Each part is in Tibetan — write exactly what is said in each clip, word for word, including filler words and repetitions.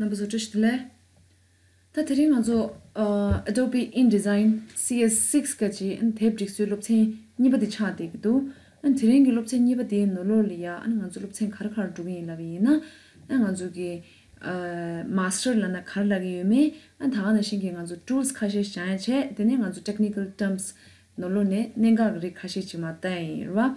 རྣམ་པ་ཚོ་བཀྲ་ཤིས་བདེ་ལེགས། ད་དེ་རིང་ང་ཚོ་ཨ། Adobe InDesign C S six ག་ཅིག་ཨ། དེབ་སྒྲིག་སྲོལ་སློབ་ཚན་གཉིས་པ་དེ་ཆགས་བསྡད་ཀྱི་འདུག་ཨ། དེ་རིང་གི་སློབ་ཚན་གཉིས་པ་དེའི་ནང་ལོགས་ལ་ཡ་ཨ་ནི་ང་ཚོ་སློབ་ཚན་ག་རེ་ག་རེ་འགྲོ་གི་ཡིན་ལབ་པ་ཡིན་ན། ཨ། ང་ཚོ་གི་ཨ། Master ལབ་ན་ག་རེ་ལབ་ཀྱི་ཡོད་མེད། ཨ། ད་ག་ནང་བཞིན་གྱི་ང་ཚོ་tools ཁ་ཤས་སྦྱང་ཡ་བྱས། དེ་ནས་ང་ཚོ་technical terms ནང་ལོགས་ནས་གནད་འགག་གི་རིགས་ཁ་ཤས་ཅིག་མར་བལྟ་ཡ་ཡིན་རེད་བ།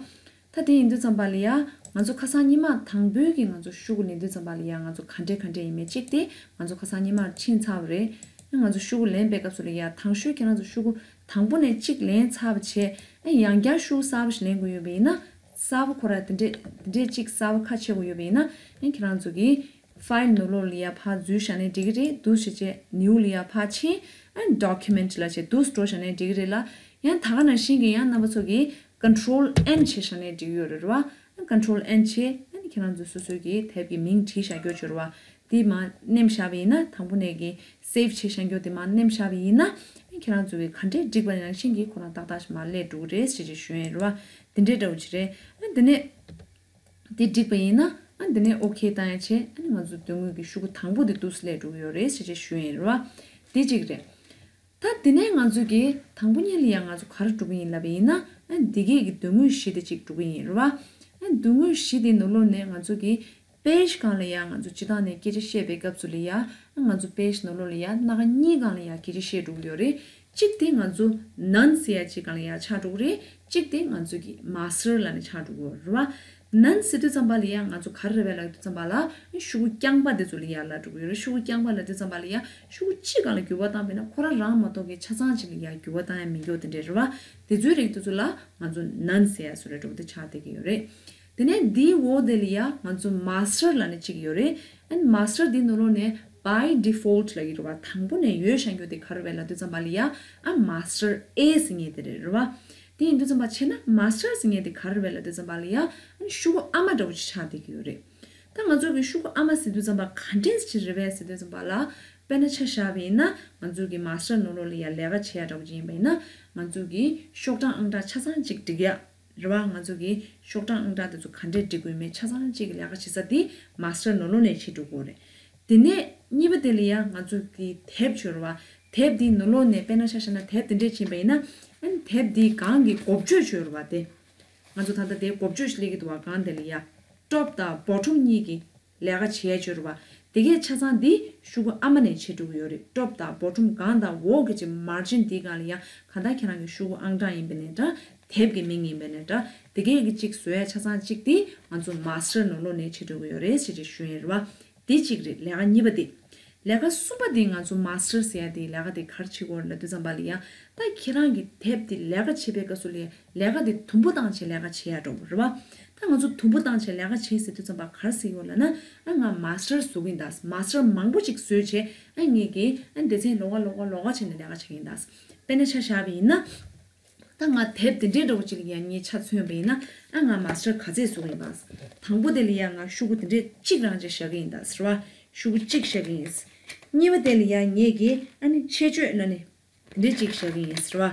ད་དེ་ཡིན་དུས་ཙམ་པ་ལ་ཡ་ང་ཚོ་ཁ་སང་ཉི་མ་དང་པོའི་གི་ང་ཚོ་ཤོག་གུ་ལེན་དུས་ཙམ་པ་ལ་ཡ་ང་ཚོ་ག་འདྲས་ག་འདྲས་ཡིན་མིན་གཅིག་དེ་ང་ཚོ་ཁ་སང་ཉི་མར་ཕྱིན་ཚར་བ་རེད། ཨ། ང་ཚོ་ཤོག་གུ་ལེན་པའི་སྐབས་སུ་ལ་ཡ་དང་ཤོས་ཁྱེད་རང་ཚོ་ཤོག་གུ་དང་པོ་ནས་གཅིག་ལེན་ཚར་བ་བྱས། ཨ། ཡང་བསྐྱར་ཤོག་གུ་གསར་པ་ཞིག་ལེན་དགོས་ཡོད་པ་ཡིན་ན། གསར་པ་ཁོ་ར་དེ་འདྲས་དེ་འདྲས་གཅིག་གསར་པ་ཁ་ཕྱེ་དགོས་ཡོད་པ་ཡིན་ན། ཨ། ཁྱེད་རང་ཚོ་གི་file ནང་ལོགས་ལ་ཡ་ཕར་འཛུལ་བཞག་ནས་འགྲིག་གི་རེད། འདུག་སེ་བྱས་new ལ་ཡ་ཕར་ཕྱིན། ཨ། Document ལ་བྱས་འདུག་སེ་འགྲོ་བཞག་ནས་འགྲིག་གི་རེད་ལ། ཡང་ད་ག་ནང་བཞིན་གྱི་ཡང་རྣམ་པ་ཚོ་གིས་Control N བྱས་བཞག་ནས་འགྲིག་གི་ཡོད་རེད་བ། Control N བྱས། ཨ་ནི་ཁྱེད་རང་ཚོ་སོ་སོའི་གི་དེབ་ཀྱི་མིང་བྲིས་བཞག་རྒྱུ་བྱོས་རེད་བ། དེ་མར་མནན་བཞག་པ་ཡིན་ན། དང་པོ་ནས་གི་save བྱས་བཞག་རྒྱུ་དེ་མར་མནན་བཞག་པ་ཡིན་ན། ཨ་ནི་ཁྱེད་རང་ཚོ་གི་ག་འདྲས་བསྒྲིགས་པ་ནང་བཞིན་གྱི་ཁོ་རང་ཏག་ཏག་ཞིག་མར་སླེབས་འགྲོ་གི་རེད་ཟེར་ཅིག་ཞུ་ཡ་ཡིན་རེད་བ། དེ་འདྲས་འདྲ་བོ་ཅིག་རེད། ཨ་ནི་དེ་ནས་དེ་བསྒྲིགས་པ་ཡིན་ན། ཨ་ནི་དེ་ནས་OK བཏང་ཡ་བྱས། ཨ་ནི་ང་ཚོ་དོན་དངོས་ཀྱི་ཤོག་གུ་དང་པོ་དེ་འདུག་སེ་སླེབས་འགྲོ་གི་ཡོད་རེད་ཟེར་ཅིག་ཞུ་ཡ་ཡིན་རེད་བ། དེ་གཅིག་རེད། ད་དེ་ནས་ང་ཚོ་གི་དང་པོ་ཉིད་ལ་ཡང་ང་ཚོ་ག་རེ་འགྲོ་གི་ཡིན་ལབ་པ་ཡིན་ན། ཨ། འདི་གས་ཀྱི་མདུན་ངོས་བཞི་དེ་གཅིག་འགྲོ་གི་ཡིན་རེད་བ། ཨ། མདུན་ངོས་བཞི་དེ་ནང་ལོགས་ནས་ང་ཚོ་གི་page སྒང་ལ་ཡང་ང་ཚོ་སྤྱིར་བཏང་ནས་སྐད་ཆ་བཤད་པའི་སྐབས་སུ་ལ་ཡ། ཨ། ང་ཚོ་page ནང་ལོགས་ལ་ཡ་སྣ་ཁ་གཉིས་སྒང་ལ་ཡ་སྐད་ཆ་བཤད་འགྲོ་གི་ཡོད་རེད། གཅིག་དེ་ང་ཚོ་none ཟེར་ཡ་གཅིག་སྒང་ལ་ཡ་ཆགས་འགྲོ་གི་རེད། གཅིག་དེ་ང་ཚོ་གི་master ལབ་ནས་ཆགས་འགྲོ་གི་ཡོད་རེད་བ། none ཟེར་དུས་ཙམ་པ་ལ་ཡ་ང་ཚོ་ག་རེ་རེད་པས་ལབ་དུས་ཙམ་པ་ལ། ཤོག་གུ་རྐྱང་པ་དེ་ཚོ་ལ་ཡ་ལབ་འགྲོ་གི་ཡོད་རེད། ཤོག་གུ་རྐྱང་པ་ལབ་དུས་ཙམ་པ་ལ་ཡ་ཤོག་གུ་གཅིག་སྒང་ལ་འགྱུར་བ་བཏང་པས་ན། ཁོ་རང་རང་མ་གཏོགས་ཀྱི་ཆ་ཚང་གཅིག་ལ་ཡ་འགྱུར་བ་བཏང་ཡ་མི་འགྱུར་དེ་འདྲས་རེད་བ། དེ་ཚོའི་རིགས་དེ་ཚོ་ལ་ང་ཚོ་none ཟེར་ཡ་བཟོ་འདྲ་འདྲ་པོ་དེ་ཆགས་བསྡད་ཀྱི་ཡོད་རེད། དེ་ནས་འདིའི་འོག་དེ་ལ་ཡ་ང་ཚོ་master ལབ་ནས་གཅིག་ཡོད་རེད། ཨ་ནི་master འདི་ནང་ལོགས་ནས་by default ལབ་ཀྱི་རེད་བ། དང་པོ་ནས་ཡོད་བཞག་རྒྱུ་དེ་ག་རེ་རེད་པས་ལབ་དུས་ཙམ་པ་ལ་ཡ། ཨ། master A ཟེར་མཁན་དེ་རེད་རེད་བ། དེ་ཡིན་དུས་ཙམ་པ་བྱས་ན་master ཟེར་མཁན་དེ་ག་རེ་རེད་པས་ལབ་དུས་ཙམ་པ་ལ་ཡ། ཨ་ནི་ཤོག་གུ་ཨ་མ་འདྲ་པོ་ཅིག་ཆགས་བསྡད་ཀྱི་ཡོད་རེད། ད་ང་ཚོ་གི་ཤོག་གུ་ཨ་མ་ཟེར་དུས་ཙམ་པ་ག་འདྲས་ཅིག་རེད་པས་ཟེར་དུས་ཙམ་པ་ལ། དཔེར་ན་ཆ་བཞག་པ་ཡིན་ན། ང་ཚོ་གི་master ནང་ལོགས་ལ་ཡ་ལས་ཀ་བྱེད་ཡ་འདྲ་པོ་ཅིག་ཡིན་པ་ཡིན་ན། ང་ཚོ་གི་ཤོག་གྲངས་ཨང་གྲངས་ཆ་ཚང་གཅིག་སྒྲིག་ཡ་རེད་བ། ང་ཚོ་གི་ཤོག་གྲངས་ཨང་གྲངས་དེ་ཚོ་ག་འདྲས་སྒྲིག་དགོས་མིན་ཆ་ཚང་གཅིག་གི་ལས་ཀ་བྱེད་ས་དེ་master ནང་ལོགས་ནས་བྱེད་འགྲོ་གི་རེད། དེ་ནས་གཉིས་པ་དེ་ལ་ཡ་ང་ཚོ་གི་དེབ་བྱོས་རེད་བ། དེབ་དེའི་ནང་ལོགས་ནས་དཔེར་ན་ཆ་བཞག་ན་དེབ་དེ་འདྲས་ཕྱིན་པ་ཡིན་ན། ཨ་ནི་དེབ་དེའི་སྒང་གི་འགོ་བརྗོད་བྱོས་རེད་བ། དེ་ང་ཚོ་ད་ལྟ་དེ་འགོ་བརྗོད་ཞིག་སླེབས་ཀྱི་འདུག་བ། སྒང་དེ་ལ་ཡ་top དང་bottom གཉིས་ཀྱི་ལས་ཀ་བྱེད་ཡ་བྱོས་རེད་བ། དེ་གས་ཆ་ཚང་འདི་ཤོག་གུ་ཨ་མ་ནས་བྱེད་འགྲོ་གི་ཡོད་རེད། top དང་bottom སྒང་དང་འོག་གི་ཅིག་margin འདིའི་སྒང་ལ་ཡ་གང་ལྟར་ཁྱེད་རང་གི་ཤོག་གུ་ཨང་གྲངས་ཡིན་པ་ནས་འདྲ། དེབ་ཀྱི་མིང་ཡིན་པ་ནས་འདྲ། དེ་གས་ཀྱི་ཅིག་བཟོ་ཡ་ཆ་ཚང་གཅིག་དེ་ང་ཚོ་master ནང་ལོགས་ནས་བྱེད་འགྲོ་གི་ཡོད་རེད་ཟེར་ཅིག་ཞུ་ཡ་རེད་བ། དེ་གཅིག་རེད། ལས་ཀ་གཉིས་པ་དེ། ལས་ཀ་གསུམ་པ་དེ་ང་ཚོ་master ཟེར་ཡ་དེ་ལས་ཀ་དེ་ག་རེ་བྱེད་དགོས་རེད་ལབ་དུས་ཙམ་པ་ལ་ཡ། ད་ཁྱེད་རང་གི་དེབ་དེ་ལས་ཀ་བྱེད་པའི་སྐབས་སུ་ལ་ཡ་ལས་ཀ་དེ་དུམ་བུ་བཏང་བྱས་ལས་ཀ་བྱེད་ཡ་འདྲ་པོ་རེད་བ། ད་ང་ཚོ་དུམ་བུ་བཏང་བྱས་ལས་ཀ་བྱེད་ཟེར་དུས་ཙམ་པ་ག་རེ་ཟེར་གྱི་ཡོད་ལབ་ན། ཨ། ང་master བཟོ་གི་ཡིན་ད། master མང་པོ་ཅིག་བཟོས་བྱས། ཨ། ངས་ཀྱི་ཨ་སྡེ་ཚན་ལོགས་ཀ་ལོགས་ཀ་ལོགས་ཀ་བྱས་ནས་ལས་ཀ་བྱེད་ཀྱི་ཡིན་ད། དཔེར་ན་ཆ་བཞག་པ་ཡིན་ན། ད་ང་དེབ་དེ་འདྲའི་འདྲ་པོ་ཅིག་ལ་ཡ་ངས་ཆ་མཚོན་པ་ཡིན་ན། ཨ། ང་master ག་ཚད་བཟོ་གི་ཡིན་པ། དང་པོ་དེ་ལ་ཡ་ང་ཤོག་གུ་དེ་འདྲའི་གཅིག་རང་ཅིག་བཞག་གི་ཡིན་ད་ཟེར་བ། ཤོག་གུ་གཅིག་བཞག་གི་ཡིན། གཉིས་པ་དེ་ལ་ཡ་ངས་ཀྱི་ཨ་ནི་ཆེད་བརྗོད་ལབ་ནས་དེ་འདྲའི་གཅིག་བཞག་གི་ཡིན་ཟེར་བ།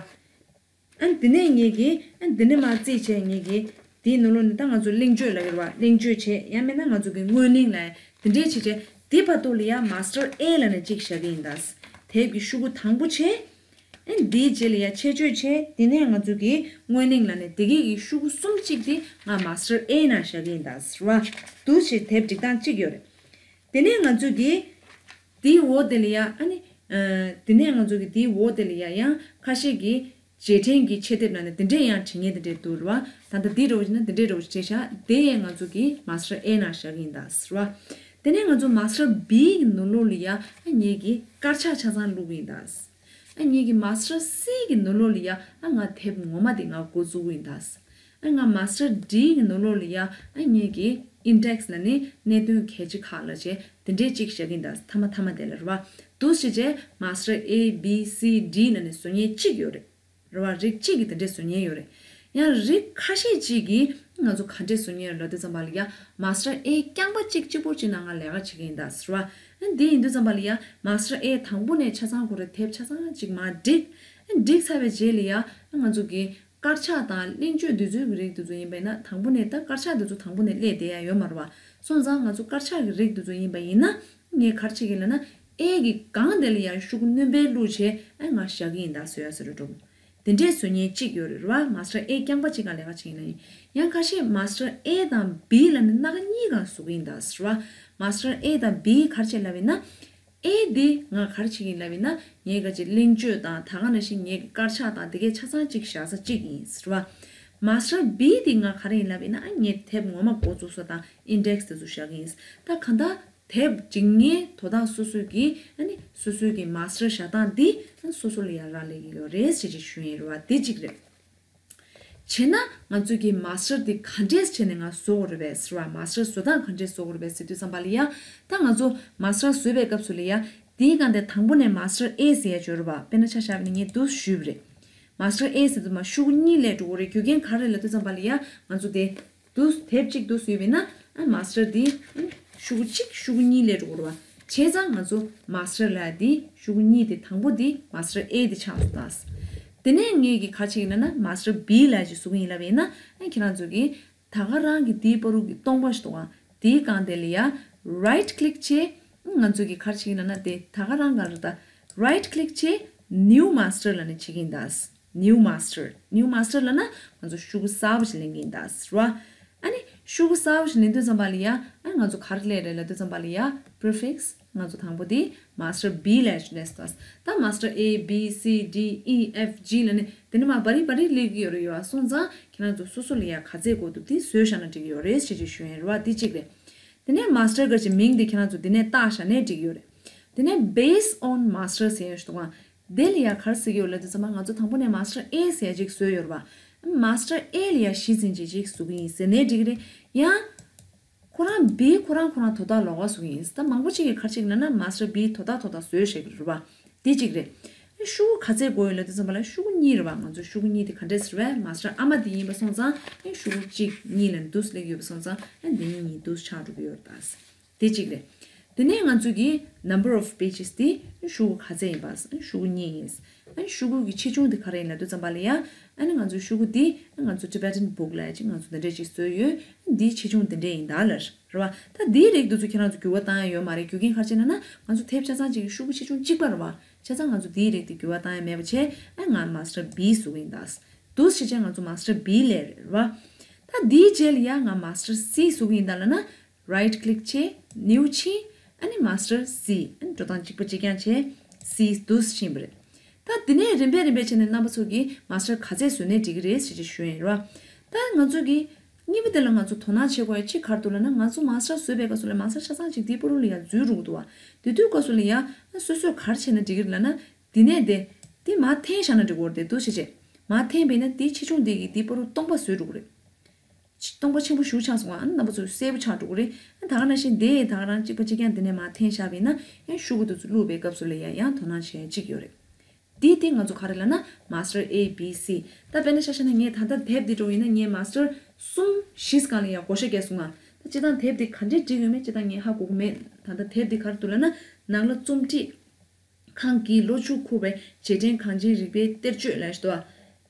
ཨ་ནི་དེ་ནས་ངས་ཀྱི་ཨ་ནི་དེ་ནས་མར་རྩིས་བྱས། ངས་ཀྱི་དེའི་ནང་ལོགས་ནས་ད་ང་ཚོ་གླེང་བརྗོད་ལབ་ཀྱི་རེད་བ། གླེང་བརྗོད་བྱས། ཡང་མིན་ན་ང་ཚོ་གི་སྔོན་གླེང་ལབ་དེ་འདྲའི་བྱས་བྱས། དེ་བར་དུ་ལ་ཡ་master A ལབ་ནས་གཅིག་བཞག་གི་ཡིན་ད། དེབ་ཀྱི་ཤོག་གུ་དང་པོ་བྱས། ཨ་ནི་དེའི་རྗེས་ལ་ཡ་ཆེད་བརྗོད་བྱས། དེ་ནས་ང་ཚོ་གི་སྔོན་གླེང་ལབ་ནས་དེ་གའི་གི་ཤོག་གུ་གསུམ་གཅིག་དེ་ང་master A ནང་བཞག་གི་ཡིན་ད་ཟེར་བ། འདུག་སེ་དེབ་སྒྲིག་སྟངས་གཅིག་ཡོད་རེད། དེ་ནས་ང་ཚོ་གི་དེའི་འོག་དེ་ལ་ཡ་ཨ་ནི། ཨ། དེ་ནས་ང་ཚོ་གི་དེའི་འོག་དེ་ལ་ཡ་ཡང་ཁ་ཤས་ཀྱི་རྗེས་དྲན་གྱི་ཆེད་དེབ་ལབ་ནས་དེ་འདྲས་ཡང་བྲིས་མཁན་དེ་འདྲས་འདུག་རེད་བ། ད་ལྟ་འདི་འདྲ་པོ་བྱས་ན་འདི་འདྲས་འདྲ་པོ་བྱས་བཞག་དེ་ཡང་ང་ཚོ་གི་master A ནང་བཞག་གི་ཡིན་ད་ཟེར་བ། དེ་ནས་ང་ཚོ་master B གི་ནང་ལོགས་ལ་ཡ་ཨ་ངས་ཀྱི་དཀར་ཆག་ཆ་ཚང་བླུགས་གི་ཡིན་ད། ཨ་ངས་ཀྱི་master C གི་ནང་ལོགས་ལ་ཡ་ཨ་ང་དེབ་ངོ་མ་དེ་ང་འགོ་བཙུགས་གི་ཡིན་ད། ཨ་ང་master D གི་ནང་ལོགས་ལ་ཡ་ཨ་ངས་ཀྱི་index ལབ་ནས་གནད་དོན་གལ་ཆེ་ཁག་ལབ་བྱས་དེ་འདྲས་གཅིག་བཞག་གི་ཡིན་ད། མཐའ་མ་མཐའ་མ་དེ་ལ་རེད་བ། འདུག་སེ་བྱས་master A B C D ལབ་ནས་བཟོ་མཁན་གཅིག་ཡོད་རེད། རེད་བ། རིགས་གཅིག་གིས་དེ་འདྲས་བཟོ་མཁན་ཡོད་རེད། ཡང་རིགས་ཁ་ཤས་ཅིག་གིས་ང་ཚོ་ག་འདྲས་བཟོ་མཁན་ཡོད་ལབ་དུས་ཙམ་པ་ལ་ཡ་master A རྐྱང་པ་གཅིག་གཅིག་པོ་གཅིག་ནང་ང་ལས་ཀ་བྱེད་ཀྱི་ཡིན་ད་ཟེར་བ། ཨ་འདི་ཡིན་དུས་ཙམ་པ་ལ་ཡ་master A དང་པོ་ནས་ཆ་ཚང་ཁོ་རའི་དེབ་ཆ་ཚང་གཅིག་མར་བསྒྲིགས། ཨ་བསྒྲིགས་ཚར་བའི་རྗེས་ལ་ཡ་ང་ཚོ་གི་དཀར་ཆག་དང་གླེང་བརྗོད་འདི་ཚོའི་གི་རིགས་འདི་ཚོ་ཡིན་པ་ཡིན་ན། དང་པོ་ནས་ད་དཀར་ཆག་འདི་ཚོ་དང་པོ་ནས་སླེབས་བསྡད་ཡ་ཡོད་མ་རེད་བ། སོང་ཙང་ང་ཚོ་དཀར་ཆག་གི་རིགས་འདི་ཚོ་ཡིན་པ་ཡིན་ན། ངས་ག་རེ་བྱེད་ཀྱི་ཡིན་ལབ་ན། ཨེ་གི་སྒང་དེ་ལ་ཡང་ཤོག་གུ་སྣོན་པ་བླུགས་བྱས་ཨ་ང་བཞག་གི་ཡིན་ད་བཟོ་ཡ་བཟོ་འདྲ་འདྲ་པོ། དེ་འདྲས་བཟོ་མཁན་གཅིག་ཡོད་རེད་རེད་བ། མ་སི་ཊར་ཨེ་རྐྱང་པ་གཅིག་ག་ལས་ཀ་བྱེད་ཀྱི་ཡིན་ན་ཡིན། ཡང་ཁ་ཤས་མ་སི་ཊར་ཨེ་དང་བི་ལབ་ནས་སྣ་ཁ་གཉིས་སྒང་བཟོ་གི་ཡིན་ད་ཟེར་བ། མ་སི་ཊར་ཨེ་དང་བི་ག་རེ་བྱེད་ལབ་ཡིན་ན། ཨེ་འདི་ང་ག་རེ་བྱེད་ཀྱི་ཡིན་ལབ་ཡིན་ན། ངས་ག་ཅིག་གླེང་བརྗོད་དང་ད་ག་ནང་བཞིན་ངའི་དཀར་ཆག་དང་དེ་གའི་ཆ་ཚང་གཅིག་བཞག་ས་གཅིག་ཡིན་ཟེར་བ། མ་སི་ཊར་བི་འདི་ང་ག་རེ་ཡིན་ལབ་ཡིན་ན། ཨ་ངས་དེབ་ངོ་མ་འགོ་བཙུགས་ས་དང་ཨིན་ཌེག་སི་དེ་ཚོ་བཞག་གི་ཡིན། ད་གང་ལྟར་དེབ་སྒྲིག་མཁན་དོ་བདག་སོ་སོའི་གི་ཨ་ནི་སོ་སོའི་གི་མ་སི་ཊར་བཞག་སྟངས་འདི་ཨ་སོ་སོ་ལ་ཡང་རག་ལས་ཀྱི་ཡོད་རེད་ཟེར་ཅིག་ཞུ་ཡིན་རེད་བ། འདི་གཅིག་རེད། བྱས་ན་ང་ཚོའི་གི་མ་སི་ཊར་འདི་ག་འདྲས་བྱས་ནས་ང་བཟོ་དགོས་རེད་པས་ཟེར་བ། མ་སི་ཊར་བཟོ་སྟངས་ག་འདྲས་བཟོ་དགོས་རེད་པས་ཟེར་དུས་ཙམ་པ་ལ་ཡ། ད་ང་ཚོ་མ་སི་ཊར་བཟོས་པའི་སྐབས་སུ་ལ་ཡ། དེའི་སྒང་དེ་དང་པོ་ནས་མ་སི་ཊར་ཨེ་ཟེར་ཡ་ཅིག་ཡོད་རེད་བ། དཔེར་ན་ཆ་བཞག་པ་ན་ངས་འདུག་ཞུས་པ་རེད། མ་སི་ཊར་ཨེ་ཟེར་དུས་མ་ཤོག་གུ་གཉིས་སླེབས་འགྲོ་གི་རེད། རྒྱུ་རྐྱེན་ག་རེ་ལབ་དུས་ཙམ་པ་ལ་ཡ། ང་ཚོ་དེ། འདུག་དེབ་གཅིག་འདུག་ཡོད་པས་ན། ཨ་མ་སི་ཊར་འདི་ཨ་ཤོག་གུ་གཅིག་ཤོག་གུ་གཉིས་སླེབས་འགྲོ་གི་རེད་བ། བྱས་ཙང་ང་ཚོ་མ་སི་ཊར་ལབ་ཡ་འདི་ཤོག་གུ་གཉིས་དེ་དང་པོ་འདི་མ་སི་ཊར་ཨེ་འདི་ཆགས་སོང་ད། དེ་ནས་ངས་ཀྱི་ག་རེ་བྱེད་ཀྱི་ཡིན་ལབ་ན། མ་སི་ཊར་བི་ལབ་ཡ་ཅིག་བཟོ་གི་ཡིན་ལབ་པ་ཡིན་ན། ཨ་ཁྱེད་རང་ཚོ་གིས་ད་ག་རང་གི་འདིའི་བར་དུ་གི་སྟོང་པ་ཞིག་འདུག་ག་འདིའི་སྒང་དེ་ལ་ཡ་རའིཊ་ཀི་ལིག་བྱས། ང་ཚོ་གིས་ག་རེ་བྱེད་ཀྱི་ཡིན་ལབ་ན། དེ་ད་ག་རང་ག་རེ་ད། རའིཊ་ཀི་ལིག་བྱས། ནིའུ་མ་སི་ཊར་ལབ་ནས་བྱེད་ཀྱི་ཡིན་ད། ནིའུ་མ་སི་ཊར། ནིའུ་མ་སི་ཊར་ལབ་ན་ང་ཚོ་ཤོག་གུ་གསར་པ་ཞིག་ལེན་གྱི་ཡིན་ད་ཟེར་བ། ཨ་ནི་ཤོག་གུ་གསར་པ་ཞིག་ལེན་དུས་ཙམ་པ་ལ་ཡ། ཨ་ང་ཚོ་ག་རེ་སླེབས་རེད་ལབ་དུས་ཙམ་པ་ལ་ཡ། པི་རི་ཕིག་སི། ང་ཚོ་དང་པོ་དེ་མ་སི་ཊར་བི་ལབ་ཡ་ཅིག་སླེབས་སོང་ད། མ་སི་ཊར་ཨེ་བི་སི་ཌི་ཨི་ཨེཕ་ཇི་ལབ་ནས་དེ་ནས་མར་བ་རི་བ་རི་སླེབས་ཀྱི་ཡོད་རེད། ཡོད་པ་སོང་ཙང་ཁྱེད་རང་ཚོ་སོ་སོ་ལ་ཡ་ག་ཚད་དགོས་འདུག་དེ་བཟོས་བཞག་ན་འགྲིག་གི་ཡོད་རེད་ཟེར་ཅིག་ཞུ་ཡ་ཡིན་རེད་བ། དེ་གཅིག་རེད། དེ་ནས་མ་སི་ཊར་ག་ཅིག་མིང་དེ་ཁྱེད་རང་ཚོ་དེ་ནས་བཏགས་བཞག་ནས་འགྲིག་གི་ཡོད་རེད། དེ་ནས་based on master ཟེར་ཡ་ཞིག་འདུག་ག་འདི་ལ་ཡ་ག་རེ་ཟེར་གྱི་ཡོད་ལབ་དུས་ཙམ་པ། ང་ཚོ་དང་པོ་ནས་མ་སི་ཊར་ཨེ་ཟེར་ཡ་ཅིག་བཟོས་ཡོད་རེད་བ། མ་སི་ཊར་ཨེ་ལ་ཡ་གཞི་འཛིན་བྱས་ཅིག་བཟོ་གི་ཡིན་ཟེར་ནའི་འགྲིག་གི་རེད། ཡང་ཁོ་རང་བི་ཁོ་རང་ཁོ་རང་དོ་བདག་ལོགས་ཀ་བཟོ་གི་ཡིན་ཟེར། ད་མང་པོ་ཅིག་གིས་ག་རེ་བྱེད་ཀྱི་ལབ་ན། མ་སི་ཊར་བི་དོ་བདག་དོ་བདག་བཟོས་བཞག་གི་རེད་བ། དེ་གཅིག་རེད། ཨ་ཤོག་གུ་ག་ཚད་དགོས་ཡོད་ལབ་དུས་ཙམ་པ་ལ་ཤོག་གུ་གཉིས་རེད་བ། ང་ཚོ་ཤོག་གུ་གཉིས་དེ་ག་འདྲས་ཟེར་བས། མ་སི་ཊར་ཨ་མ་དེ་ཡིན་པ་སོང་ཙང་ཨ་ཤོག་གུ་གཅིག་གཉིས་ལ་འདུག་སླེབས་ཡོད་པ་སོང་ཙང་། ཨ་འདི་གཉིས་གཉིས་འདུག་ཆགས་འགྲོ་གི་ཡོད་རེད་ད། དེ་གཅིག་རེད། དེ་ནས་ང་ཚོ་གི་number of pages དེ་ཤོག་གུ་ག་ཚད་ཡིན་པ། ཤོག་གུ་གཉིས་ཡིན། ཨ་ཤོག་གུ་གི་ཆེ་ཆུང་དེ་ག་རེ་ཡིན་ལབ་དུས་ཙམ་པ་ལ་ཡ། ཨ་ནི་ང་ཚོ་ཤོག་གུ་འདི་ང་ཚོ་Tibetan book ལབ་ཡ་ཅིག་ང་ཚོ་འདི་འདྲས་ཅིག་བཟོས་ཡོད། འདིའི་ཆེ་ཆུང་འདི་འདྲས་ཡིན་ད་ལབ་རེད་བ། ད་འདིའི་རིགས་འདི་ཚོ་ཁྱེད་རང་ཚོ་འགྱུར་བ་བཏང་ཡ་ཡོད་མ་རེད། རྒྱུ་རྐྱེན་ག་རེ་བྱས་ལབ་ན། ང་ཚོ་དེབ་ཆ་ཚང་གཅིག་གི་ཤོག་གུ་ཆེ་ཆུང་གཅིག་པ་རེད་བ། བྱས་ཙང་ང་ཚོ་འདིའི་རིགས་འདི་འགྱུར་བ་བཏང་ཡ་མེད་པ་བྱས། ཨ་ང་མ་སི་ཊར་བི་བཟོ་གི་ཡིན་ད། འདུག་སེ་བྱས་ང་ཚོ་མ་སི་ཊར་བི་ལབ་རེད་བ། ད་འདིའི་རྗེས་ལ་ཡ་ང་མ་སི་ཊར་སི་བཟོ་གི་ཡིན་ད་ལབ་ན། རའིཊ་ཀི་ལིག་བྱས། ནིའུ་ཕྱིན། ཨ་ནི་མ་སི་ཊར་སི། ཨ་ནི་འགྲོ་སྟངས་གཅིག་པ་གཅིག་རྐྱང་བྱས། སི་འདུག་སེ་ཕྱིན་པ་རེད། ད་འདི་ནས་རིམ་པས་རིམ་པས་བྱས་ནས་རྣམ་པ་ཚོ་གིས་མ་སི་ཊར་ག་ཚད་བཟོས་ནའི་འགྲིག་གི་རེད་ཟེར་ཅིག་ཞུ་ཡ་ཡིན་རེད་བ། ད་ང་ཚོ་གིས་གཉིས་པ་དེ་ལ་ང་ཚོ་དོ་སྣང་བྱེད་དགོས་ཡ་གཅིག་ག་རེ་འདུག་ལབ་ན། ང་ཚོ་མ་སི་ཊར་བཟོས་པའི་སྐབས་སུ་ལ་མ་སི་ཊར་ཆ་ཚང་གཅིག་འདིའི་ཕ་རོལ་ལ་ཡ་འཛུལ་འགྲོ་གི་འདུག་བ། དེ་དུས་སྐབས་སུ་ལ་ཡ་སོ་སོས་ག་རེ་བྱས་ན་འགྲིག་གི་རེད་ལབ་ན། འདི་ནས་དེ་དེ་མར་འཐེན་བཞག་ན་འགྲིག་གི་རེད། དེ་འདུག་སེ་བྱས་མར་འཐེན་པས་ན་དེའི་ཆེ་ཆུང་དེ་གིས་དེའི་ཕ་རོལ་སྟོང་པ་བཟོས་འགྲོ་གི་རེད། སྟོང་པ་ཆེན་པོ་ཞེ་པོ་ཆགས་སོང་བ། ཨ་ནི་རྣམ་པ་ཚོ་གསལ་པོ་ཆགས་འགྲོ་གི་རེད། ཨ་ད་ག་ནང་བཞིན་དེ་ད་ག་རང་གཅིག་པ་གཅིག་རྐྱང་དེ་ནས་མར་འཐེན་བཞག་པ་ཡིན་ན། ཡང་ཤོག་གུ་དེ་ཚོ་བླུགས་པའི་སྐབས་སུ་ལ་ཡ་ཡང་དོ་སྣང་བྱེད་ཡ་གཅིག་ཡོད་རེད། དེ་དེ་ང་ཚོ་ག་རེ་ལབ་ན། མ་སི་ཊར་ཨེ་བི་སི། ད་དཔེར་ན་ཆ་བཞག་ན་ངས་ད་ལྟ་དེབ་འདི་འདྲ་པོ་ཡིན་ན། ངས་མ་སི་ཊར་གསུམ་བཞི་སྒང་ལ་ཡ་བགོ་བཤའ་བརྒྱབ་སོང་ང་། ད་སྤྱིར་བཏང་དེབ་འདི་ག་འདྲས་བསྒྲིགས་ཡོད་མེད་སྤྱིར་བཏང་ངས་ཧ་གོ་གི་མེད། ད་ལྟ་དེབ་འདི་ག་རེ་འདུག་ལབ་ན། ནང་ལ་རྩོམ་སྒྲིག་ཁང་གིས་ལོ་བཅུ་འཁོར་བའི་རྗེས་དྲན་གངས་ཅན་རིག་པའི་གཏེར་བརྗོད་ལབ་ཡ་ཞིག་འདུག་བ།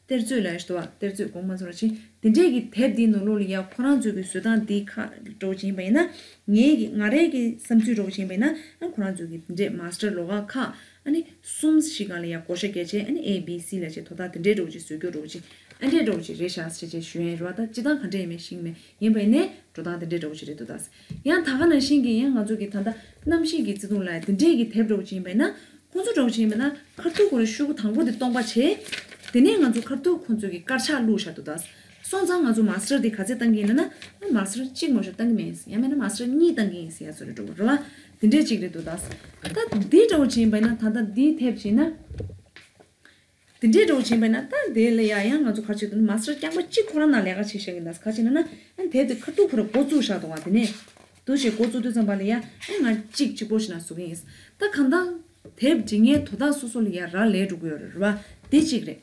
གཏེར་མཛོད་ལབ་ཡ་ཞིག་འདུག་བ། གཏེར་མཛོད་དགོངས་པ་མ་ཚོམ་རོགས་བྱེད། དེ་འདྲས་ཀྱི་དེབ་འདིའི་ནང་ལོགས་ལ་ཡ་ཁོ་རང་ཚོའི་གི་བཟོ་སྟངས་འདི་ཁག་འདྲ་པོ་ཅིག་ཡིན་པ་ཡིན་ན། ངའི་གི་ང་རའི་གི་བསམ་ཚུལ་འདྲ་པོ་ཅིག་ཡིན་པ་ཡིན་ན། ཨ་ཁོ་རང་ཚོའི་གི་དེ་འདྲས་མ་སི་ཊར་ལོགས་ཀ་ཁག་ཨ་ནི་གསུམ་བཞི་སྒང་ལ་ཡ་བགོ་བཤའ་བརྒྱབ་བྱས། ཨ་ནི་ཨེ་བི་སི་ལབ་བྱས་དོ་བདག་དེ་འདྲས་འདྲ་པོ་ཅིག་བཟོ་རྒྱུ་འདྲ་པོ་ཅིག་ཨ་འདྲས་འདྲ་པོ་ཅིག་རེད་ཤག་ཟེར་བྱས་ཞུ་ཡ་ཡིན་རེད་བ། ད་སྤྱིར་བཏང་ག་འདྲས་ཡིན་མིན་ཤེས་ཀྱི་མེད། ཡིན་པ་ཡིན་ནའི་འགྲོ་སྟངས་དེ་འདྲས་འདྲ་པོ་ཅིག་རེད་འདུག་ད། ཡང་ད་ག་ནང་བཞིན་གྱི་ཡང་ང་ཚོ་གི་ད་ལྟ་གནམ་གཤིས་ཀྱི་བརྩེ་དུང་ལབ་ཡ་དེ་འདྲས་ཀྱི་དེབ་འདྲ་པོ་ཅིག་ཡིན་པ་ཡིན་ན། ཁོང་ཚོ་འདྲ་པོ་ཅིག་ཡིན་པ་ན་ཁ་ཐུག་ཁོ་རང་ཤོག་གུ་དང་པོ་དེ་སྟོང་པ་བྱས། དེ་ནས་ང་ཚོ་ཁ་ཐུག་ཁོང་ཚོ་གི་དཀར་ཆག་བླུགས་བཞག་འདུག་ད། སོང་ཙང་ང་ཚོ་མ་སི་ཊར་དེ་ག་ཚོད་བཏང་གི་ཡིན་ན། མ་སི་ཊར་གཅིག་མ་གཏོགས་བཏང་གི་མེད། ཡང་མིན་ན་མ་སི་ཊར་གཉིས་བཏང་གི་ཡིན་ཟེར་ཡ་བཟོ་འདྲ་འདྲ་པོ་རེད་བ། དེ་འདྲས་ཅིག་རེད་འདུག་ད། ད་འདི་འདྲ་པོ་ཅིག་ཡིན་པ་ཡིན་ན། ད་ལྟ་འདིའི་དེབ་བྱས་ན། དེ་འདྲས་འདྲ་པོ་བྱས་པ་ཡིན་ན། ད་དེ་ལ་ཡ་ཡང་ང་ཚོ་ག་རེ་བྱེད་འདུག་ན། མ་སི་ཊར་རྐྱང་པ་གཅིག་ཁོ་རང་ནང་ལས་ཀ་བྱེད་བཞག་གི་ཡིན་ད། ག་རེ་བྱེད་ན་ན། ཨ་དེབ་དེ་ཁ་ཐུག་ཁོ་རང་འགོ་བཙུགས་བཞག་འདུག་བ། དེ་ནས་འདུག་སེ་འགོ་བཙུགས་དུས་ཙམ་པ་ལ་ཡ། ཨ་ང་གཅིག་གཅིག་པོ་ཞིག་ནང་བཟོ་གི་ཡིན། ད་གང་ལྟར་དེབ་འབྲི་མཁན་དོ་བདག་སོ་སོ་ལ་ཡ་རག་ལས་འགྲོ་གི་ཡོད་རེད་བ། དེ་གཅིག་རེད།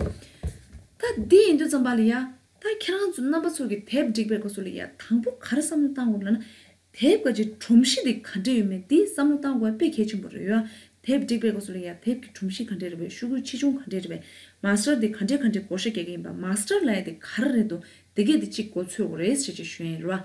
ད་འདི་ཡིན་དུས་ཙམ་པ་ལ་ཡ། ད་ཁྱེད་རང་ཚོ་རྣམ་པ་ཚོ་གི་དེབ་སྒྲིག་པའི་སྐབས་སུ་ལ་ཡ་དང་པོ་ག་རེ་བསམ་བློ་བཏང་དགོས་ལབ་ན། དེབ་ག་ཅིག་སྒྲོམ་གཞི་དེ་ག་འདྲ་ཡོད་མེད་འདི་བསམ་བློ་བཏང་དགོས་པ་དཔེ་གལ་ཆེན་པོ་རེད་ཡ། དེབ་སྒྲིག་པའི་སྐབས་སུ་ལ་ཡ་དེབ་ཀྱི་སྒྲོམ་གཞི་ག་འདྲ་རེད་པས། ཤོག་གུ་ཆེ་ཆུང་ག་འདྲ་རེད་པས། མ་སི་ཊར་དེ་ག་འདྲ་ག་འདྲ་བགོ་བཤའ་རྒྱག་གི་ཡིན་པ། མ་སི་ཊར་ལབ་ཡ་དེ་ག་རེ་རེད་འདུག་དེ་གས་དེ་གཅིག་མགོ་ཚོད་དགོས་རེད་ཟེར་ཅིག་ཞུ་ཡ་ཡིན་རེད་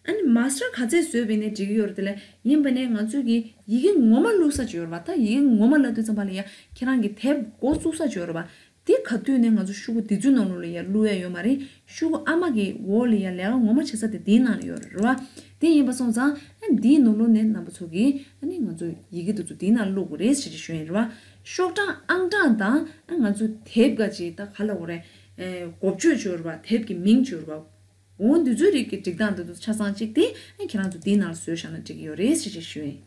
བ། ཨ་ནི་མཱ་སི་ཊར་ག་ཚད་བཟོས་པ་ཡིན་ནའི་འགྲིག་གི་ཡོད་རེད། དེ་ལས་ཡིན་པ་ནས་ང་ཚོས་ཀྱི་ཡི་གེ་ངོ་མ་བླུགས་ས་ཅིག་ཡོད་རེད་པ། ད་ཡི་གེ་ངོ་མ་ལབ་དུས་ཙམ་པ་ལ་ཡ་ཁྱེད་རང་གི་དེབ་འགོ་བཙུགས་ས་ཅིག་ཡོད་རེད་པ། དེ་ག་དུས་ནས་ང་ཚོ་ཤོག་གུ་འདི་ཚོའི་ནང་ལོགས་ལ་ཡ་བླུགས་ཡ་ཡོད་མ་རེད། ཤོག་གུ་ཨ་མ་གི་འོག་ལ་ཡ་ལས་ཀ་ངོ་མ་བྱེད་ས་དེ་འདིའི་ནང་ལ་ཡོད་རེད་པ། དེ་ཡིན་པ་སོང་ཙང་ཨ་འདིའི་ནང་ལོགས་ནས་རྣམ་པ་ཚོ་གིས་ཨ་ནི་ང་ཚོ་ཡི་གེ་དེ་ཚོ་འདིའི་ནང་བླུགས་དགོས་རེད་ཟེར་གྱི་ཞུ་ཡིན་རེད་པ། ཤོག་གྲངས་ཨང་གྲངས་དང་ཨ་ང་ཚོ་དེབ་ག་ཅིག་ད་ག་ལབ་དགོས་རེད། ཨེ་འགོ་བརྗོད་ཅིག་ཡོད་རེད་པ། དེབ་ཀྱི་མིང་ཅིག་ཡོད་རེད་པ། འོ་འདི་ཚོའི་རིགས་ཀྱི་སྒྲིག་སྟངས་འདི་ཚོ་ཆ་ཚང་གཅིག་དེ་ཨ་ཁྱེད་རང་ཚོ་འདིའི་ནང་ལ་བཟོས་བཞག་ན་འགྲིག་གི་ཡོད་རེད་ཟེར་གྱི་ཞུ་ཡིན།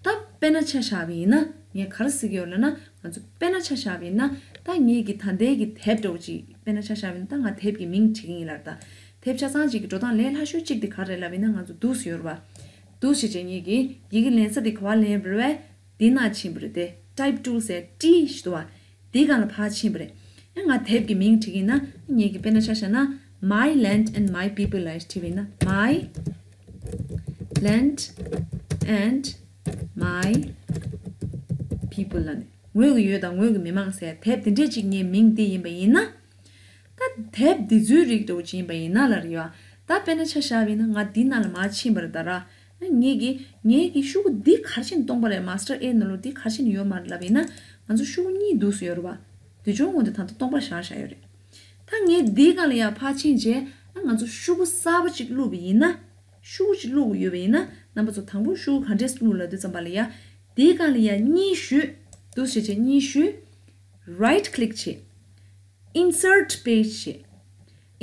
ད་དཔེར་ན་ཆ་བཞག་པ་ཡིན་ན་ངས་ག་རེ་ཟེར་གྱི་ཡོད་ལབ་ན། ང་ཚོ་དཔེར་ན་ཆ་བཞག་པ་ཡིན་ན། ད་ངེད་ཀྱི་ད་ལྟའི་གི་དེབ་འདྲ་བོ་ཅིག་དཔེར་ན་ཆ་བཞག་པ་ཡིན་ན། ད་ང་དེབ་ཀྱི་མིང་བྲིས་ཀྱི་ཡིན་ལབ། ད་དེབ་ཆ་ཚང་གཅིག་གི་འགྲོ་སྟངས་ལས་སླ་ཤོས་གཅིག་དེ་ག་རེ་རེད་ལབ་ཡིན་ན། ང་ཚོ་འདུག་སེ་ཡོད་རེད་པ། འདུག་སེ་བྱས་ངེད་ཀྱི་ཡི་གེ་ལེན་ས་དེ་ག་པར་ལེན་ཡོད་རེད་པས། འདི་ནང་ཕྱིན་པ་རེད་དེ། Type tool ཟེར་ཏི་ཞིག་འདུག་པ། འདི་སྒང་ལ་ཕར་ཕྱིན་པ་རེད། ཨ་ང་དེབ་ཀྱི་མིང་བྲིས་ཀྱི་ཡིན་ན། ངེད་ཀྱི་དཔེར་ན་ཆ་བཞག་ན། My land and my people ལབ་བྲིས་པ་ཡིན་ན། My land and my people ལབ་ནས། ངོས་ཀྱི་ཡུལ་དང་ངོས་ཀྱི་མི་མང་ཟེར་དེབ་དེ་འདྲས་ཅིག་ངའི་མིང་འདི་ཡིན་པ་ཡིན་ན། ད་དེབ་འདི་ཚོའི་རིགས་འདྲ་བོ་ཅིག་ཡིན་པ་ཡིན་ན་ལབ་རེད་པ། ད་དཔེར་ན་ཆ་བཞག་པ་ཡིན་ན། ང་འདི་ནང་ལ་མར་ཕྱིན་པ་རེད་ད་ར། ངེད་ཀྱི་ངེད་ཀྱི་ཤོག་གུ་འདི་ག་རེ་བྱས་ནས་སྟོང་པ་རེད། མཱ་སི་ཊར་ཨེ་ནང་ལོགས་འདི་ག་རེ་བྱས་ནས་ཡོད་མ་རེད་ལབ་པ་ཡིན་ན། ང་ཚོ་ཤོག་གུ་གཉིས་འདུག་སེ་ཡོད་རེད་པ། འདི་ཅུང་ངོ་འདི་ད་ལྟ་སྟོང་པ་བཞག་བཞག་ཡོད་རེད། ད་ངས་འདིའི་སྒང་ལ་ཡར་ཕར་ཕྱིན་བྱས། ཨ་ང་ཚོ་ཤོག་གུ་གསར་པ་ཅིག་བླུགས་པ་ཡིན་ན། ཤོག་གུ་ཅིག་བླུགས་དགོས་ཡོད་པ་ཡིན་ན། རྣམ་པ་ཚོ་དང་པོ་ཤོག་གུ་ག་འདྲས་བླུགས་ལབ་དུས་ཙམ་པ་ལ་ཡ། འདིའི་སྒང་ལ་ཡ་གཉིས་གཞུས། འདུག་སེ་བྱས་གཉིས་གཞུས། Right click བྱེད། Insert page བྱེད།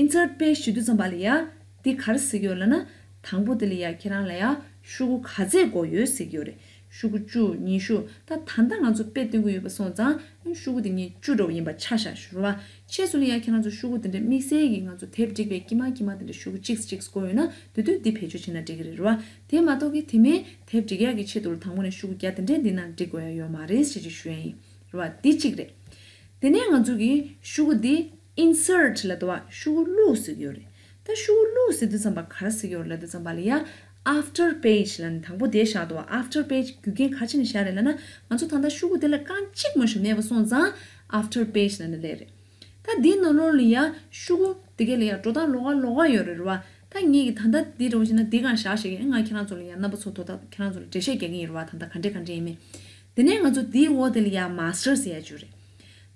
Insert page ཞུ་དུས་ཙམ་པ་ལ་ཡ། འདི་ག་རེ་ཟེར་གྱི་ཡོད་ལབ་ན། དང་པོ་དེ་ལ་ཡ་ཁྱེད་རང་ལ་ཡ་ཤོག་གུ་ག་ཚད་དགོས་ཡོད་ཟེར་གྱི་ཡོད་རེད། ཤོག་གུ་བཅུ། ཉི་ཤུ། ད་ད་ལྟ་ང་ཚོ་དཔེ་སྟོན་གྱི་ཡོད་པ་སོང་ཙང་། ཤོག་གུ་དེ་ངས་བཅུ་འདྲ་བོ་ཡིན་པ་ཆ་བཞག་ཞུ་རེད་པ། ཕྱིས་སུ་ལ་ཡ་ཁྱེད་རང་ཚོ་ཤོག་གུ་དེ་འདྲ་དམིགས་བསལ་གྱི་ང་ཚོ་དེབ་བསྒྲིགས་པའི་དཀྱིལ་མ་དཀྱིལ་མ་དེ་འདྲ་ཤོག་གུ་གཅིག་གཅིག་དགོས་ཡོད་ན། དེ་དུས་འདི་བེད་སྤྱོད་བྱས་ན་འགྲིག་གི་རེད་རེད་པ། དེ་མ་གཏོགས་ཀྱི་དེ་མིན་དེབ་སྒྲིག་ཡག་གི་ཆེད་དུ་ལ་དང་པོ་ནས་ཤོག་གུ་བརྒྱ་དེ་འདྲ་འདི་ནང་བསྒྲིགས་དགོས་ཡ་ཡོད་མ་རེད་ཟེར་གྱི་ཞུ་ཡ་ཡིན། རེད་པ། འདི་གཅིག་རེད། དེ་ནས་ང་ཚོ་གི་ཤོག་གུ་འདི་Insert ལབ་འདུག་པ། ཤོག་གུ་བླུགས་ཟེར་གྱི་ཡོད་རེད། ད་ཤོག་གུ་བླུགས་ཟེར་དུས་ཙམ་པ་ག་རེ་ཟེར་གྱི་ཡོད་རེད་ལབ་དུས་ཙམ་པ་ལ་ཡ། After page ལབ་ནས་དང་པོ་དེ་བཞག་འདུག་པ། After page རྒྱུ་རྐྱེན་ག་རེ་བྱས་ནས་བཞག་རེད་ལབ་ན། ང་ཚོ་ད་ལྟ་ཤོག་གུ་དེ་ལ་རྐང་གཅིག་མ་གཏོགས་མེད་པ་སོང་ཙང་། After page ལབ་ནས་སླེབས་རེད། ད་འདིའི་ནང་ལོགས་ལ་ཡ་ཤོག་གུ་དེ་ག་ལ་ཡ་འགྲོ་སྟངས་ལོགས་ཀ་ལོགས་ཀ་ཡོད་རེད་རེད་པ། ད་ངེད་ཀྱི་ད་ལྟ་འདི་འདྲ་བོ་བྱས་ན་འདི་སྒང་བཞག་བཞག་གི། ང་ཁྱེད་རང་ཚོ་ལ་ཡ་རྣམ་པ་ཚོ་དོ་ད་ཁྱེད་རང་ཚོ་ལ་འགྲེལ་བཤད་རྒྱག་གི་ཡིན་རེད་པ། ད་ལྟ་ག་འདྲས་ག་འདྲས་ཡིན་མིན། དེ་ནས་ང་ཚོ་འདིའི་འོག་དེ་ལ་ཡ་Master ཟེར་ཡ་ཅིག་ཡོད་རེད།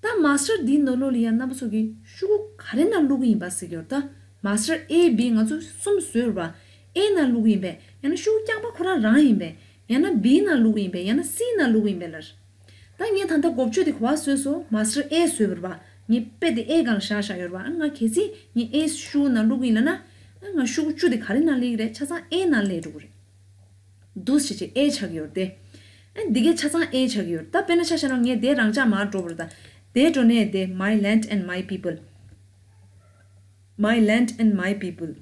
ད་Master འདིའི་ནང་ལོགས་ལ་ཡ་རྣམ་པ་ཚོ་གིས་ཤོག་གུ་ག་རེ་ནང་བླུག་གི་ཡིན་པ་ཟེར་གྱི་ཡོད་རེད། ད་Master A B ང་ཚོ་གསུམ་བཟོས་རེད་པ། A ནང་བླུག་གི་ཡིན་པས། ཡང་ན་ཤོག་གུ་རྐྱང་པ་ཁོ་རང་རང་ཡིན་པས། ཡང་ན་B ནང་བླུག་གི་ཡིན་པས། ཡང་ན་C ནང་བླུག་གི་ཡིན་པས་ལབ། ད་ངས་ད་ལྟ་འགོ་བརྗོད་དེ་ག་པར་བཟོས་སོང་། Master A བཟོས་པ་རེད་པ། ངས་དཔེ་དེ་A སྒང་ལ་བཞག་བཞག་ཡོད་རེད་པ། ཨ་ང་གལ་སྲིད་ངས་A ཤོག་གུ་ནང་བླུག་གི་ཡིན་ལབ་ན། ཨ་ང་ཤོག་གུ་བཅུ་དེ་ག་རེ་ནང་སླེབས་ཀྱི་རེད། ཆ་ཚང་A ནང་སླེབས་འགྲོ་གི་རེད། འདུག་སེ་བྱས་A ཆགས་ཀྱི་ཡོད་རེད་དེ། ཨ་འདི་གའི་ཆ་ཚང་A ཆགས་ཀྱི་ཡོད་རེད། ད་དཔེར་ན་ཆ་བཞག་ན་ངས་དེ་རང་འཇགས་མར་འགྲོ་བ་རེད། ད་དེ་འགྲོ་ནས་དེ། My land and my people. My land and my people.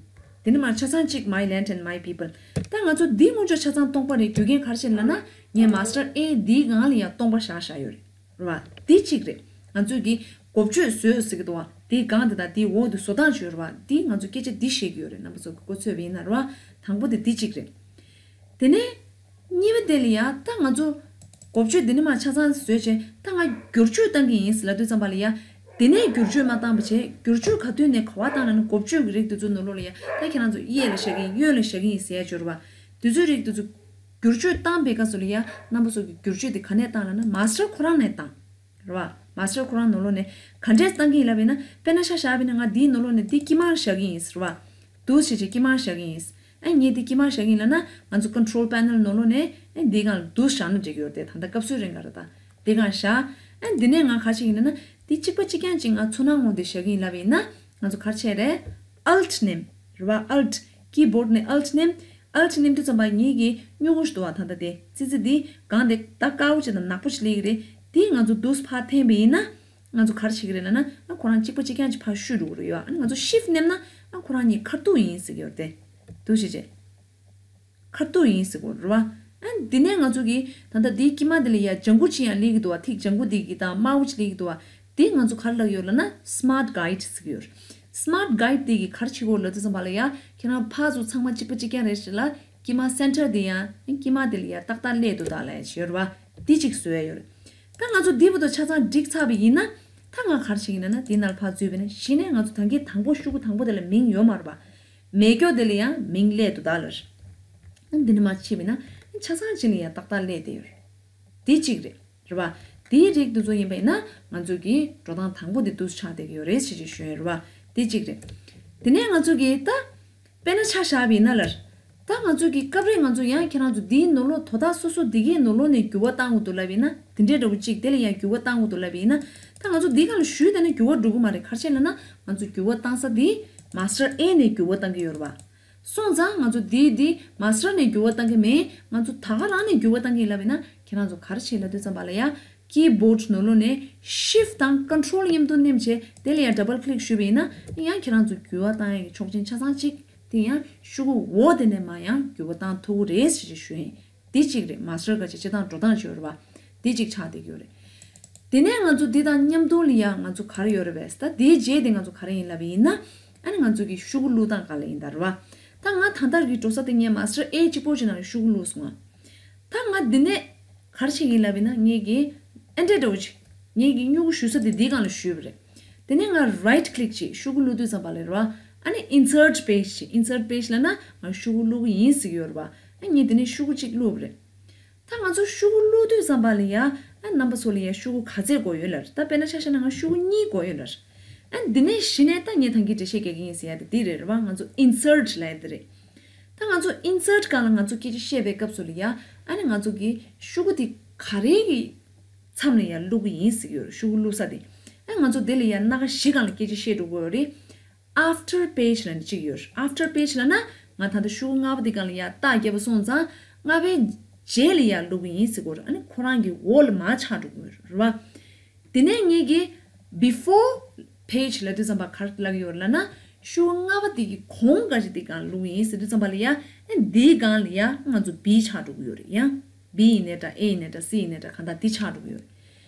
དེ་ནས་མར་ཆ་ཚང་གཅིག My land and my people. ད་ང་ཚོ་འདི་སྔོན་ཆད་ཆ་ཚང་སྟོང་པ་རེད། རྒྱུ་རྐྱེན་ག་རེ་བྱས་ལབ་ན། ངས་Master A འདིའི་སྒང་ལ་ཡང་སྟོང་པ་བཞག་བཞག་ཡོད་རེད། རེད་པ། འདི་གཅིག་རེད། ང་ཚོས་ཀྱི་འགོ་བརྗོད་བཟོས་ཟེར་གྱི་འདུག་པ། འདིའི་སྒང་དེ་དང་འདིའི་འོག་དེ་བཟོ་སྟངས་ཅིག་ཡོད་རེད་པ། འདི་ང་ཚོ་སྐད་ཆ་འདི་བཤད་ཀྱི་ཡོད་རེད། རྣམ་པ་ཚོ་གི་མགོ་ཚོས་པ་ཡིན་ན་རེད་པ། དང་པོ་དེ་འདི་གཅིག་རེད། དེ་ནས་གཉིས་པ་དེ་ལ་ཡ། ད་ང་ཚོ་འགོ་བརྗོད་འདི་ནས་མར་ཆ་ཚང་བཟོས་བྱས། ད་ང་བསྒྱུར་བཅོས་བཏང་གི་ཡིན་ཟེར་ལབ་དུས་ཙམ་པ་ལ་ཡ། དེ་ནས་བསྒྱུར་བཅོས་མ་བཏང་བ་བྱས། བསྒྱུར་བཅོས་ག་དུས་ནས་ག་པར་བཏང་ལབ་ན། འགོ་བརྗོད་ཀྱི་རིགས་དེ་ཚོའི་ནང་ལོགས་ལ་ཡ། ད་ཁྱེད་རང་ཚོ་གཡས་ལ་བཞག་གི་ཡིན། གཡོན་ལ་བཞག་གི་ཡིན་ཟེར་ཡ་ཅིག་ཡོད་རེད་པ། དེ་ཚོའི་རིགས་དེ་ཚོ་བསྒྱུར་བཅོས་བཏང་པའི་སྐབས་སུ་ལ་ཡ། རྣམ་པ་ཚོ་གི་བསྒྱུར་བཅོས་དེ་ག་ནས་བཏང་ལབ་ན། Master ཁོ་རང་ནས་བཏང་། རེད་པ། Master ཁོ་རང་ནང་ལོགས་ནས་ག་འདྲས་བཏང་གི་ཡིན་ལབ་པ་ཡིན་ན། དཔེར་ན་ཆ་བཞག་པ་ཡིན་ན། ང་འདིའི་ནང་ལོགས་ནས་འདི་དཀྱིལ་མར་བཞག་གི་ཡིན་ཟེར་བ། འདུག་སེ་བྱས་དཀྱིལ་མར་བཞག་གི་ཡིན། ཨ་ངས་འདི་དཀྱིལ་མར་བཞག་གི་ཡིན་ལབ་ན། ང་ཚོ་Control Panel ནང་ལོགས་ནས་ཨ་འདི་སྒང་ལ་འདུག་སེ་བཞག་ན་འགྲིག་གི་ཡོད་རེད་དེ། ད་ལྟ་སྐབས་སུ་རིང་ག་རེད། ད་འདི་སྒང་བཞག་ཨ་འདི་ནས་ང་ག་རེ་བྱེད་ཀྱི་ཡིན་ལབ་ན། འདི་གཅིག་པ་གཅིག་རྐྱང་གཅིག་ང་ཚོ་ནང་ངོ་འདི་བཞག་གི་ཡིན་ལབ་པ་ཡིན་ན། ང་ཚོ་ག་རེ་བྱེད་རེད། Alt མནན། རེད་པ། Alt keyboard ནས་Alt མནན། Alt མནན་དུས་ཙམ་པ་ངེད་ཀྱི་སྨྱུ་གུ་ཞིག་འདུག་པ། ད་ལྟ་དེ་ཙི་ཙི་འདི་སྒང་དེ་ད་དཀར་པོ་ཅིག་དང་ནག་པོ་ཅིག་སླེབས་ཀྱི་རེད། དེ་ང་ཚོ་འདུག་སེ་ཕར་འཐེན་པ་ཡིན་ན། ང་ཚོ་ག་རེ་བྱེད་ཀྱི་རེད་ལབ་ན། ཨ་ཁོ་རང་གཅིག་པ་གཅིག་རྐྱང་གཅིག་ཕར་བཤུད་འགྲོ་གི་རེད་ཡ། ཨ་ང་ཚོ་Shift མནན་ན་ཨ་ཁོ་རང་གཉིས་ཁ་ཐུག་ཡིན་ཟེར་གྱི་ཡོད་རེད་དེ། འདུག་སེ་བྱས། ཁ་ཐུག་ཡིན་ཟེར་གྱི་ཡོད་རེད་པ། ཨ་འདི་ནས་ང་ཚོ་གིས་ད་ལྟ་འདིའི་དཀྱིལ་མ་འདི་ལ་ཡ་ལྗང་གུ་ཅིག་ཡང་སླེབས་ཀྱི་འདུག་པ། ཐིག་ལྗང་གུ་འདི་གི་དང་དམར་པོ་ཅིག་སླེབས་ཀྱི་འདུག་པ། འདི་ང་ཚོ་ག་རེ་ལབ་ཀྱི་ཡོད་ལབ་ན། Smart Guide ཟེར་གྱི་ཡོད་རེད། Smart Guide འདི་གིས་ག་རེ་བྱེད་ཀྱི་ཡོད་ལབ་དུས་ཙམ་པ་ལ་ཡ། ཁྱེད་རང་ཕར་ཚུར་ཚང་མ་གཅིག་པ་གཅིག་རྐྱང་རེད་ཟེར་ལ། དཀྱིལ་མ་Center འདི་ཡང་དཀྱིལ་མ་འདི་ལ་ཡ་ཏག་ཏག་སླེབས་འདུག་ད་ལབ་ཡ་ཅིག་ཡོད་རེད་པ། འདི་གཅིག་བཟོ་ཡ་ཡོད་རེད། ད་ང་ཚོ་འདི་བར་དུ་ཆ་ཚང་བསྒྲིགས་ཚར་བ་ཡིན་ན། ད་ང་ག་རེ་བྱེད་ཀྱི་ཡིན་ལབ་ན། འདི་ནང་ལ་ཕར་འཛུལ་བ་ཡིན་ན། གཞི་ནས་ང་ཚོ་ད་གིན་དང་པོ་ཤོག་གུ་དང་པོ་དེ་ལ་མིང་ཡོད་མ་རེད་པ། མེད་སྐྱོ་དེ་ལ་ཡང་མིང་སླེབས་འདུག་ད་ལར། འདི་ནི་མ་ཕྱེ་བས་ན་ཆ་ཚང་ཅིག་ལ་ཡང་ཏག་ཏག་སླེབས་བསྡད་ཡོད་རེད། འདི་གཅིག་རེད། རེད་བ། དེའི་རིགས་དེ་ཚོ་ཡིན་པ་ཡིན་ན་ང་ཚོ་གི་འགྲོ་སྟངས་དང་པོ་དེ་འདུག་ཆགས་བསྡད་ཀྱི་ཡོད་རེད་ཞེས་ཞུ་ཡོད་རེད་བ། དེ་གཅིག་རེད། དེ་ནས་ང་ཚོ་གི་ད། དཔེར་ན་ཆ་བཞག་པ་ཡིན་ན་ལར། ད་ང་ཚོ་གི་སྐབས་རེ་ང་ཚོ་ཡང་ཁྱེད་རང་ཚོ་འདིའི་ནང་ལོགས་དོ་བདག་སོ་སོ་འདི་གའི་ནང་ལོགས་ནས་འགྱུར་བ་བཏང་དགོས་འདུག་ལབ་ཡིན་ན་དེ་འདྲའི་འདྲ་བོ་གཅིག་དེ་ལ་ཡང་འགྱུར་བ་བཏང་དགོས་འདུག་ལབ་ཡིན་ན། ད་ང་ཚོ་འདི་སྒང་ལ་ཞུས་བསྡད་ན་འགྱུར་བ་འགྲོ་གི་མ་རེད། ག་རེ་བྱས་ལབ་ན་ང་ཚོ་འགྱུར་བ་བཏང་ས་འདི་master A ནས་འགྱུར་བ་བཏང་གི་ཡོད་རེད་བ། སོང་ཙང་ང་ཚོ་འདི་འདི་master ནས་འགྱུར་བ་བཏང་གི་མེད། ང་ཚོ་ད་ག་རང་ནས་འགྱུར་བ་བཏང་གི་ཡིན་ལབ་ཡིན་ན་ཁྱེད་རང་ཚོ་ག་རེ་བྱེད་ལབ་དུས་ཙམ་པ་ལ་ཡ། keyboard ནང་ལོགས་ནས་shift དང་control མཉམ་དུ་མནན་བྱས་དེ་ལ་ཡང་double click ཞུས་པ་ཡིན་ན་ཡང་ཁྱེད་རང་ཚོ་འགྱུར་བ་བཏང་ཡག་གི་ཆོག་མཆན་ཆ་ཚང་གཅིག་དེ་ཡང་ཤོག་གུ་འོག་དེ་ནས་མར་ཡང་འགྱུར་བ་བཏང་ཐུབ་ཀྱི་རེད་ཞེས་ཞུ་ཡིན། འདི་གཅིག་རེད། master ག་ཅིག་སྤྱི་བཏང་འགྲོ་སྟངས་ཅིག་ཡོད་རེད་བ། འདི་གཅིག་ཆགས་བསྡད་ཀྱི་ཡོད་རེད། དེ་ནས་ང་ཚོ་འདི་དང་མཉམ་དུ་ལ་ཡང་ང་ཚོ་ག་རེ་ཡོད་རེད་པས། ད་དེའི་རྗེས་དེ་ང་ཚོ་ག་རེ་ཡིན་ལབ་པ་ཡིན་ན་ཨ་ནི་ང་ཚོ་གི་ཤོག་གུ་བླུགས་སྟངས་སྒང་ལ་ཡིན་ད་རེད་བ། ད་ང་ད་ལྟ་གི་འགྲོ་ས་དེ་ངས་master A གཅིག་པོ་ཅིག་ནང་ལ་ཤོག་གུ་བླུགས་སོང་ང་། ད་ང་འདི་ནས་ག་རེ་བྱེད་ཀྱི་ཡིན་ལབ་ཡིན་ན་ངེད་ཀྱི་ཨེ་འདྲ་འདྲ་བོ་ཅིག་ངེད་ཀྱི་སྨྱུ་གུ་གཞུ་ས་དེ་འདིའི་སྒང་ལ་གཞུས་པ་རེད། དེ་ནས་ང་right click ཅིག་ཤོག་གུ་བླུགས་དུས་ཙམ་པ་ལ་རེད་བ། ཨ་ནི་insert page ཅིག insert page ལབ་ན་ང་ཤོག་གུ་བླུགས་ཀྱི་ཡིན་ཟེར་གྱི་ཡོད་རེད་བ། ཨ་ངས་དེ་ནས་ཤོག་གུ་གཅིག་བླུགས་པ་རེད། ད་ང་ཚོ་ཤོག་གུ་བླུགས་དུས་ཙམ་པ་ལ་ཡ། ཨ་རྣམ་པ་ཚོ་ལ་ཡ་ཤོག་གུ་ག་ཚད་དགོས་ཡོད་ལབ། ད་དཔེར་ན་ཆ་བཞག་ན་ང་ཤོག་གུ་གཉིས་དགོས་ཡོད་ལབ། ཨ་འདི་ནས་གཞི་ནས་ད་ངས་ད་གིན་འགྲེལ་བཤད་རྒྱག་གི་ཡིན་ཟེར་ཡ་དེ་འདི་རེད་རེད་བ། ང་ཚོ་insert ལབ་ཡ་དེ་རེད། ད་ང་ཚོ་insert སྒང་ལ་ང་ཚོ་སྐད་ཆ་བཤད་པའི་སྐབས་སུ་ལ་ཡ། ཨ་ནི་ང་ཚོ་གི་ཤོག་གུ་དེ་ག་རེ་གི་མཚམས་ལ་ཡ་བླུག་གི་ཡིན་ཟེར་གྱི་ཡོད་རེད། ཤོག་གུ་བླུག་ས་དེ། ཨ་ང་ཚོ་དེ་ལ་ཡ་སྣ་ཁ་བཞི་སྒང་ལ་སྐད་ཆ་བཤད་འགྲོ་གི་ཡོད་རེད། after page ལབ་ནས་གཅིག་ཡོད་རེད། after page ལབ་ན་ང་ད་ལྟ་ཤོག་གུ་ལྔ་པ་དེ་སྒང་ལ་ཡ་རྟགས་བརྒྱབ་པ་སོང་ཙང་ལྔ་པའི་རྗེས་ལ་ཡ་བླུག་གི་ཡིན་ཟེར་གྱི་ཡོད་རེད། ཨ་ནི་ཁོ་རང་གི་འོག་ལ་མར་ཆགས་འགྲོ་གི་ཡོད་རེད་བ། དེ་ནས་ངེད་ཀྱིས་before page ལབ་དུས་ཙམ་པ་ག་རེ་ལབ་ཀྱི་ཡོད་རེད་ལབ་ན། ཤོག་གུ་ལྔ་པ་དེ་གི་གོང་ག་ཅིག་དེ་སྒང་བླུག་ཡིན་ཟེར་དུས་ཙམ་པ་ལ་ཡ། ཨ་འདིའི་སྒང་ལ་ཡ་ང་ཚོ་B ཆགས་འགྲོ་གི་ཡོད་རེད་ཡ། B ཡིན་ནའི་འདྲ་A ཡིན་ནའི་འདྲ་C ཡིན་ནའི་འདྲ་གང་ལྟར་འདི་ཆགས་འགྲོ་གི་ཡོད་རེད།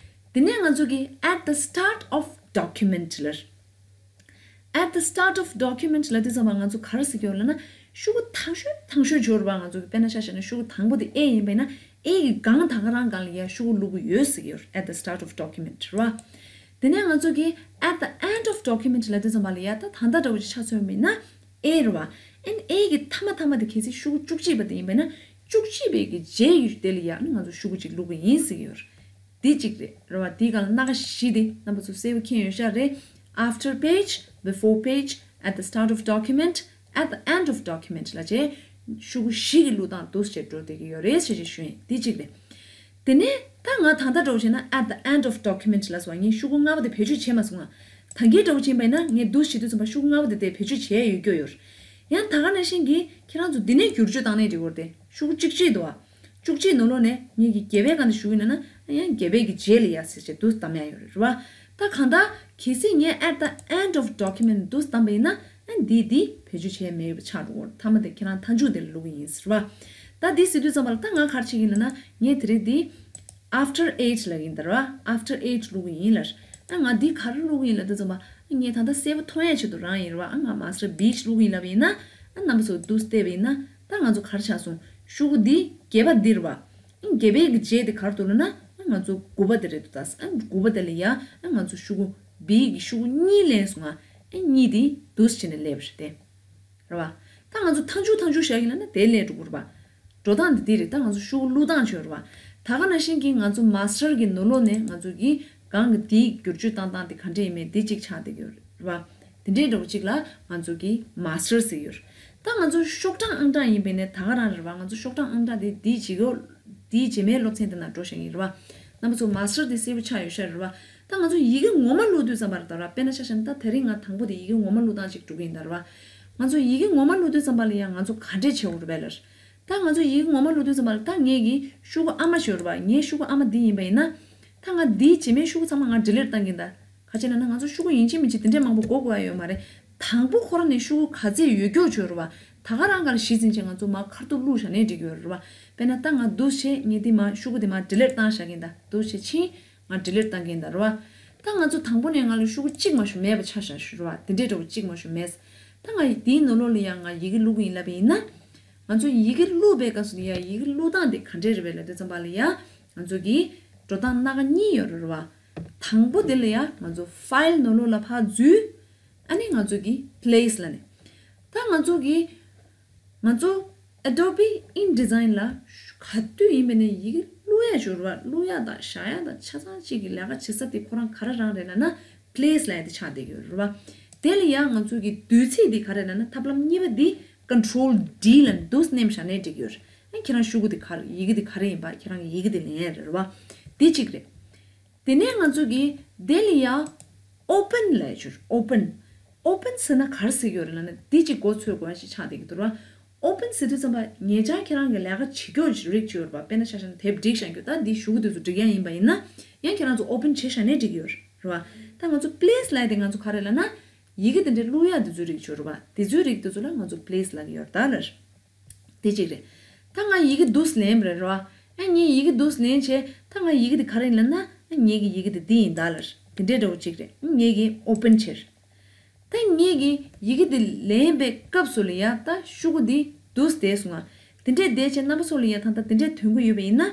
དེ་ནས་ང་ཚོ་གི་at the start of document ལབ། at the start of document ལབ་དུས་ཙམ་པ་ང་ཚོ་ག་རེ་ཟེར་གྱི་ཡོད་ལབ་ན། ཤོག་གུ་དང་ཤོས་དང་ཤོས་འབྱོར་བ་ང་ཚོ་གི་དཔེར་ན་ཆ་བཞག་ན་ཤོག་གུ་དང་པོ་དེ་A ཡིན་པས་ན་A གི་སྒང་ད་ག་རང་སྒང་ལ་ཡ་ཤོག་གུ་བླུག་གི་ཡོད་ཟེར་གྱི་ཡོད་རེད། at the start of document རེད་བ། དེ་ནས་ང་ཚོ་གི་at the end of document ལབ་དུས་ཙམ་པ་ལ་ཡ་ད་ད་ལྟ་འདྲ་བོ་ཅིག་ཆ་མཚོན་པ་ཡིན་ན་A རེད་བ། ཨན་A གི་མཐའ་མ་མཐའ་མ་དེ་གལ་སྲིད་ཤོག་གུ་བཅུ་གཅིག་པ་དེ་ཡིན་པས་ན་བཅུ་གཅིག་པའི་གི་རྗེས་ཀྱི་དེ་ལ་ཡ་ནི་ང་ཚོ་ཤོག་གུ་གཅིག་བླུག་གི་ཡིན་ཟེར་གྱི་ཡོད་རེད། འདི་གཅིག་རེད་རེད་བ། འདིའི་སྒང་ལ་སྣ་ཁ་བཞི་དེ་རྣམ་པ་ཚོ་གསལ་པོ་མཁྱེན་ཡོད་ཤག་རེད། after page, before page, at the start of document, at the end of document ལབ་བྱས། ཤོག་གུ་བཞི་གི་བླུག་སྟངས་འདུག་སེ་བྱས་འགྲོ་བསྡད་ཀྱི་ཡོད་རེད་ཟེར་ཞེས་ཞུ་ཡིན། འདི་གཅིག་རེད། དེ་ནས་ད་ང་ད་ལྟ་འདྲ་བོ་བྱས་ན་at the end of document ལབ་སོང་བ། ངས་ཤོག་གུ་ལྔ་པ་དེ་བེད་སྤྱོད་བྱས་མ་སོང་ང་། ད་གིན་འདྲ་བོ་བྱས་པ་ཡིན་ན་ངས་འདུག་སེ་བྱེད་དུས་ཙམ་པ་ཤོག་གུ་ལྔ་པ་དེ་དེ་བེད་སྤྱོད་བྱས་ཡོད་རྒྱུ་ཡོད་རེད། ཡང་ད་ག་ནང་བཞིན་གྱི་ཁྱེད་རང་ཚོ་འདི་ནས་བསྒྱུར་བཅོས་བཏང་ནའི་འགྲིག་གི་རེད་དེ། ཤོག་གུ་གཅིག་གཅིག་འདུག་བ། བཅུ་གཅིག་ནང་ལོགས་ནས་ངེད་ཀྱི་བརྒྱད་པའི་སྒང་དུ་ཞུགས་ཡིན་ན་ན་ཡང་བརྒྱད་པའི་གི་རྗེས་ལ་ཡ་ཟེར་བྱས་འདུག་གཏམ་ཡ་ཡོད་རེད་བ། ད་གང་ལྟར་གལ་སྲིད་ངས་at the end of document འདུག་གཏམ་པ་ཡིན་ན་ཨ་འདི་འདི་བེད་སྤྱོད་བྱས་མེད་པ་ཆགས་འགྲོ་གི་རེད། མཐའ་མ་དེ་ཁྱེད་རང་མཐའ་མཇུག་དེ་ལ་བླུག་གི་ཡིན་ཟེར་བ། ད་འདི་ཟེར་དུས་ཙམ་པ་ལ་ད་ང་ག་རེ་བྱེད་ཀྱི་ཡིན་ལབ་ན་ངས་དེ་རིང་འདི་after eight ལབ་ཡིན་ད་རེད་བ། after eight བླུག་གི་ཡིན་ལབ། ཨ་ང་འདི་ག་རེ་བླུག་གི་ཡིན་ལབ་དུས་ཙམ་པ་ངས་ད་ལྟ་གསལ་པོ་མཐོང་ཡ་ཆེད་དུ་རང་ཡིན་རེད་བ། ཨ་ང་master B ཅིག་བླུག་གི་ཡིན་ལབ་ཡིན་ན་ཨ་རྣམ་པ་ཚོ་འདུག་སེ་བལྟས་པ་ཡིན་ན་ད་ང་ཚོ་ག་རེ་ཆགས་སོང་། ཤོག་གུ་འདི་བརྒྱད་པ་འདི་རེད་བ། བརྒྱད་པའི་གི་རྗེས་དེ་ག་རེ་འདུག་ལབ་ན་ང་ཚོ་དགུ་པ་དེ་རེད་འདུག་ད་དགུ་པ་དེ་ལ་ཡ་ང་ཚོ་ཤོག་གུ་B གི་ཤོག་གུ་གཉིས་ལེན་སོང་ང་། ཨ་གཉིས་དེ་འདུག་སེ་བྱས་ནས་སླེབས་པ་རེད་དེ། རེད་བ། ད་ང་ཚོ་མཐའ་མཇུག་མཐའ་མཇུག་བཞག་ཡིན་ལབ་ན་དེ་སླེབས་འགྲོ་གི་རེད་བ། འགྲོ་སྟངས་འདི་འདི་རེད། ད་ང་ཚོ་ཤོག་གུ་བླུག་སྟངས་བྱས་རེད་བ། ད་ག་ནང་བཞིན་གྱི་ང་ཚོ་master གི་ནང་ལོགས་ནས་ང་ཚོ་གི་སྒང་གི་འདིའི་བསྒྱུར་བཅོས་བཏང་སྟངས་དེ་ག་འདྲ་ཡིན་མིན་འདི་གཅིག་ཆགས་བསྡད་ཀྱི་ཡོད་རེད་བ། དེ་འདྲའི་འདྲ་བོ་གཅིག་ལ་ང་ཚོ་གི་master ཟེར་ཡོད། ད་ང་ཚོ་ཤོག་གྲངས་ཨང་གྲངས་ཡིན་པས་ནས་ད་ག་རང་རེད་བ། ང་ཚོ་ཤོག་གྲངས་ཨང་གྲངས་དེ་འདིའི་རྗེས་ཡོད། འདིའི་རྗེས་མའི་སློབ་ཚན་དེ་ནང་འགྲོ་བཞག་གི་རེད་བ། རྣམ་པ་ཚོ་master དེ་གསལ་པོ་ཆགས་ཡོད་ཤག་རེད་བ། ད་ང་ཚོ་ཡི་གེ་ངོ་མ་བླུག་དུས་ཙམ་པ་ལ་ད་ར་དཔེར་ན་ཆ་བཞག་ན་ད་དེ་རིང་ང་དང་པོ་དེ་ཡི་གེ་ངོ་མ་བླུག་སྟངས་ཅིག་འགྲོ་གི་ཡིན་ད་རེད་བ། ང་ཚོ་ཡི་གེ་ངོ་མ་བླུག་དུས་ཙམ་པ་ལ་ཡང་ང་ཚོ་ག་འདྲས་བྱེད་དགོས་རེད་པས་ལར། ད་ང་ཚོ་ཡི་གེ་ངོ་མ་བླུག་དུས་ཙམ་པ་ལ་ད་ངེད་ཀྱིས་ཤོག་གུ་ཨ་མ་ཞིག་ཡོད་རེད་བ། ངའི་ཤོག་གུ་ཨ་མ་འདི་ཡིན་པ་ཡིན་ན། ད་ང་འདིའི་རྗེས་མའི་ཤོག་གུ་ཚང་མ་ང་delete བཏང་གི་ཡིན་ད། ག་ཅི་ལབ་ན་ང་ཚོ་ཤོག་གུ་ཡིན་གཅིག་མིན་གཅིག་དེ་འདྲས་མང་པོ་དགོས་དགོས་ཡ་ཡོད་མ་རེད། དང་པོ་ཁོ་རང་ནས་ཤོག་གུ་ག་ཚད་ཡོད་རྒྱུ་ཅིག་ཡོད་རེད་བ། ད་ག་རང་ག་ལ་གཞི་འཛིན་བྱས་ང་ཚོ་མར་ཁ་ཐུག་བླུགས་བཞག་ནའི་འགྲིག་གི་ཡོད་རེད་བ། དཔེར་ན་ད་ང་འདུག་བྱས་ངས་འདི་མར་ཤོག་གུ་དེ་མར་delete བཏང་བཞག་གི་ཡིན་ད། འདུག་བྱས་ཕྱིན་ང་delete བཏང་གི་ཡིན་ད་རེད་བ། ད་ང་ཚོ་དང་པོ་ནས་ང་ལ་ཤོག་གུ་གཅིག་མ་གཏོགས་མེད་པ་ཆགས་བཞག་ཞུ་རེད་བ། དེ་འདྲས་འདྲ་བོ་གཅིག་མ་གཏོགས་མེད། ད་ང་འདིའི་ནང་ལོགས་ལ་ཡང་ང་ཡི་གེ་བླུག་གི་ཡིན་ལབ་པ་ཡིན་ན། ང་ཚོ་ཡི་གེ་བླུག་པའི་སྐབས་སུ་ཡང་ཡི་གེ་བླུག་སྟངས་དེ་ག་འདྲས་རེད་པས་ལབ་དུས་ཙམ་པ་ལ་ཡང་ང་ཚོ་གི་འགྲོ་སྟངས་སྣ་ཁ་གཉིས་ཡོད་རེད་བ། དང་པོ་དེ་ལ་ཡང་ང་ཚོ་file ནང་ལོགས་ལ་ཕར་འཛུལ། ཨ་ནི་ང་ཚོ་གི་place ལབ་ནས། ད་ ད་ང་ཚོ་གི་ང་ཚོ་Adobe InDesign ལ་ག་དུས་ཡིན་པ་ནས་ཡི་གེ་བླུག་ཡ་ཅིག་ཡོད་རེད་བ། བླུག་ཡ་དང་བཞག་ཡ་དང་ཆ་ཚང་གཅིག་གི་ལས་ཀ་བྱེད་ས་དེ་ཁོ་རང་ག་རེ་རང་རེད་ལབ་ན་Place ལབ་ཡ་དེ་ཆགས་བསྡད་ཀྱི་ཡོད་རེད་བ། དེ་ལ་ཡང་ང་ཚོ་གི་བསྡུས་ཚིག་དེ་ག་རེ་ལབ་ན་ཐབས་ལམ་གཉིས་པ་དེ་Control D ལ་འདུག་སེ་མནན་བཞག་ནའི་འགྲིག་གི་ཡོད་རེད། ཨ་ཁྱེད་རང་ཤོག་གུ་དེ་ག་རེ་ཡི་གེ་དེ་ག་རེ་ཡིན་པ་ཁྱེད་རང་གི་ཡི་གེ་དེ་ལེན་ཡ་རེད་བ། དེ་གཅིག་རེད། དེ་ནས་ང་ཚོ་གིས་དེ་ལ་ཡ་Open ལབ་ཡ་ཅིག་ཡོད་རེད། Open Open ཟེར་ན་ག་རེ་ཟེར་གྱི་ཡོད་རེད་ལབ་ན་དེ་གཅིག་མགོ་ཚོས་དགོས་ཡ་ཞིག་ཆགས་བསྡད་ཀྱི་འདུག་ར། Open ཟེར་དུས་ཙམ་པ་ཉེ་ཆར་ཁྱེད་རང་གི་ལས་ཀ་བྱེད་རྒྱུ་ཅིག་རིགས་ཅིག་ཡོད་རེད་པ། དཔེར་ན་ཆ་བཞག་ན་དེབ་སྒྲིག་བཞག་རྒྱུ། ད་འདི་ཞུ་གི་དུས་སུ་སྒྲིག་ཡ་ཡིན་པ་ཡིན་ན་ཡང་ཁྱེད་རང་ཚོ་Open བྱས་བཞག་ནའི་འགྲིག་གི་ཡོད་རེད་བ། ད་ང་ཚོ་Place ལབ་ཡ་དེ་ང་ཚོ་ག་རེ་ལབ་ན་ཡི་གེ་དེ་འདྲ་བླུག་ཡ་དེ་ཚོའི་རིགས་ཅིག་ཡོད་རེད་བ། དེ་ཚོའི་རིགས་དེ་ཚོ་ལ་ང་ཚོ་Place ལབ་ཀྱི་ཡོད་རེད་ད་ལར། དེ་གཅིག་རེད། ད་ང་ཡི་གེ་འདུག་སེ་ལེན་པ་རེད་རོ། ཨ་ངས་ཡི་གེ་འདུག་སེ་ལེན་བྱས། ད་ང་ཡི་གེ་དེ་ག་རེ་ཡིན་ལབ་ན། ཨ་ངེད་ཀྱི་ཡི་གེ་དེ་འདི་ཡིན་ད་ལར། དེ་འདྲའི་འདྲ་བོ་གཅིག་རེད། ཨ་ངེད་ཀྱིས་Open བྱས། ད་ངེད་ཀྱིས་ཡི་གེ་དེ་ལེན་པའི་སྐབས་སུ་ལ་ཡ་ད་ཤོག་གུ་འདི་འདུག་སེ་བསྡད་སོང་ང་། དེ་འདྲའི་བསྡད་བྱས་རྣམ་པ་ཚོ་ལ་ཡ་ད་ལྟ་དེ་འདྲའི་ཐོན་གྱི་ཡོད་པ་ཡིན་ན།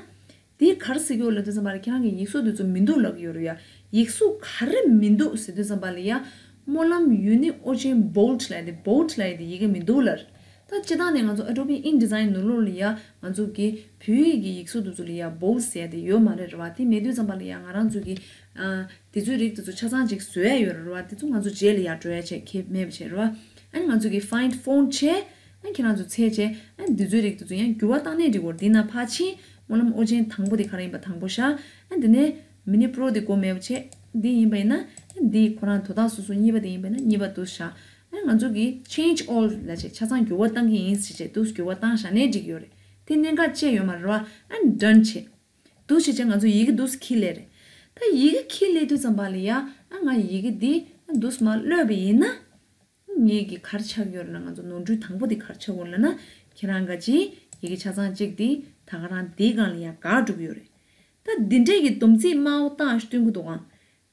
དེ་ག་རེ་ཟེར་གྱི་ཡོད་ལབ་དུས་ཙམ་པ་ལ་ཁྱེད་རང་གི་ཡིག་གཟུགས་དེ་ཚོ་མི་འདུག་ལབ་ཀྱི་ཡོད་རེད་ཡ། ཡིག་གཟུགས་ག་རེ་མི་འདུག་ཟེར་དུས་ཙམ་པ་ལ་ཡ། སྨོན་ལམ་ཡུན་ནི་ཨོ་ཅན་Bold ལབ་ཡ་དེ། Bold ལབ་ཡ་དེ་ཡི་གེ་མི་འདུག་ལར། ད་སྤྱིར་བཏང་ནས་ང་ཚོ་Adobe InDesign ནང་ལོགས་ལ་ཡ་ང་ཚོ་གི་བོད་ཡིག་གི་ཡིག་གཟུགས་དེ་ཚོ་ལ་ཡ་Bold ཟེར་ཡ་དེ་ཡོད་མ་རེད་རེད་བ། དེ་མེད་དུས་ཙམ་པ་ལ་ཡ་ང་རང་ཚོ་གི་ཨ་དེ་ཚོའི་རིགས་དེ་ཚོ་ཆ་ཚང་ཅིག་བཟོ་ཡ་ཡོད་རེད་རེད་བ། དེ་ཚོ་ང་ཚོ་རྗེས་ལ་ཡ་འགྲོ་ཡ་བྱས་ཁེ་མེད་པ་བྱས་རེད་བ། ཨ་ནི་ང་ཚོ་གི་Find Font བྱས། ཨ་ཁྱེད་རང་ཚོ་འཚོལ་བྱས། ཨ་འདི་ཚོའི་རིགས་དེ་ཚོ་ཡང་འགྱུར་བ་བཏང་ནའི་འགྲིག་གོ། འདི་ན་ཕར་ཕྱིན། སྨོན་ལམ་ཨོ་ཅན་དང་པོ་དེ་ག་རེ་ཡིན་པ་དང་པོ་བཞག་ཨ་འདི་ནས་Mini Pro དེ་དགོས་མེད་པ་བྱས། འདི་ཡིན་པ་ཡིན་ན། ཨ་འདི་ཁོ་རང་དོ་བདག་སོ་སོ་གཉིས་པ་དེ་ཡིན་པ་ཡིན་ན་གཉིས་པ་འདུག་བཞག་ཨ་ང་ཚོ་གིས་Change All ལབ་བྱས་ཆ་ཚང་འགྱུར་བ་བཏང་གི་ཡིན་ཟེར་བྱས་འདུག་འགྱུར་བ་བཏང་བཞག་ནའི་འགྲིག་ཡོད་རེད། དེ་གནད་འགག་ཅི་ཡོད་མ་རེད་བ། ཨ་Done བྱས། འདུག་བྱས་བྱས་ང་ཚོ་ཡི་གེ་འདུག་འཁྱེར་སླེབས་རེད། ད་ཡི་གེ་འཁྱེར་སླེབས་དུས་ཙམ་པ་ལ་ཡ། ཨ་ང་ཡི་གེ་འདི་ཨ་འདུག་མར་གློད་པ་ཡིན་ན། ངེད་ཀྱི་ག་རེ་ཆགས་ཡོད་རེད་ན། ང་ཚོ་ནོར་འཁྲུལ་དང་པོ་དེ་ག་རེ་ཆགས་ཡོད་རེད་ལབ་ན། ཁྱེད་རང་ག་ཅི་ཡི་གེ་ཆ་ཚང་གཅིག་དེ་ད་ག་རང་དེའི་སྒང་ལ་ཡ་འགག་འགྲོ་གི་ཡོད་རེད། ད་འདི་འདྲས་ཀྱི་སྡོམ་རྩིས་དམར་པོ་བཏང་སྟོན་གི་འདུག་ག་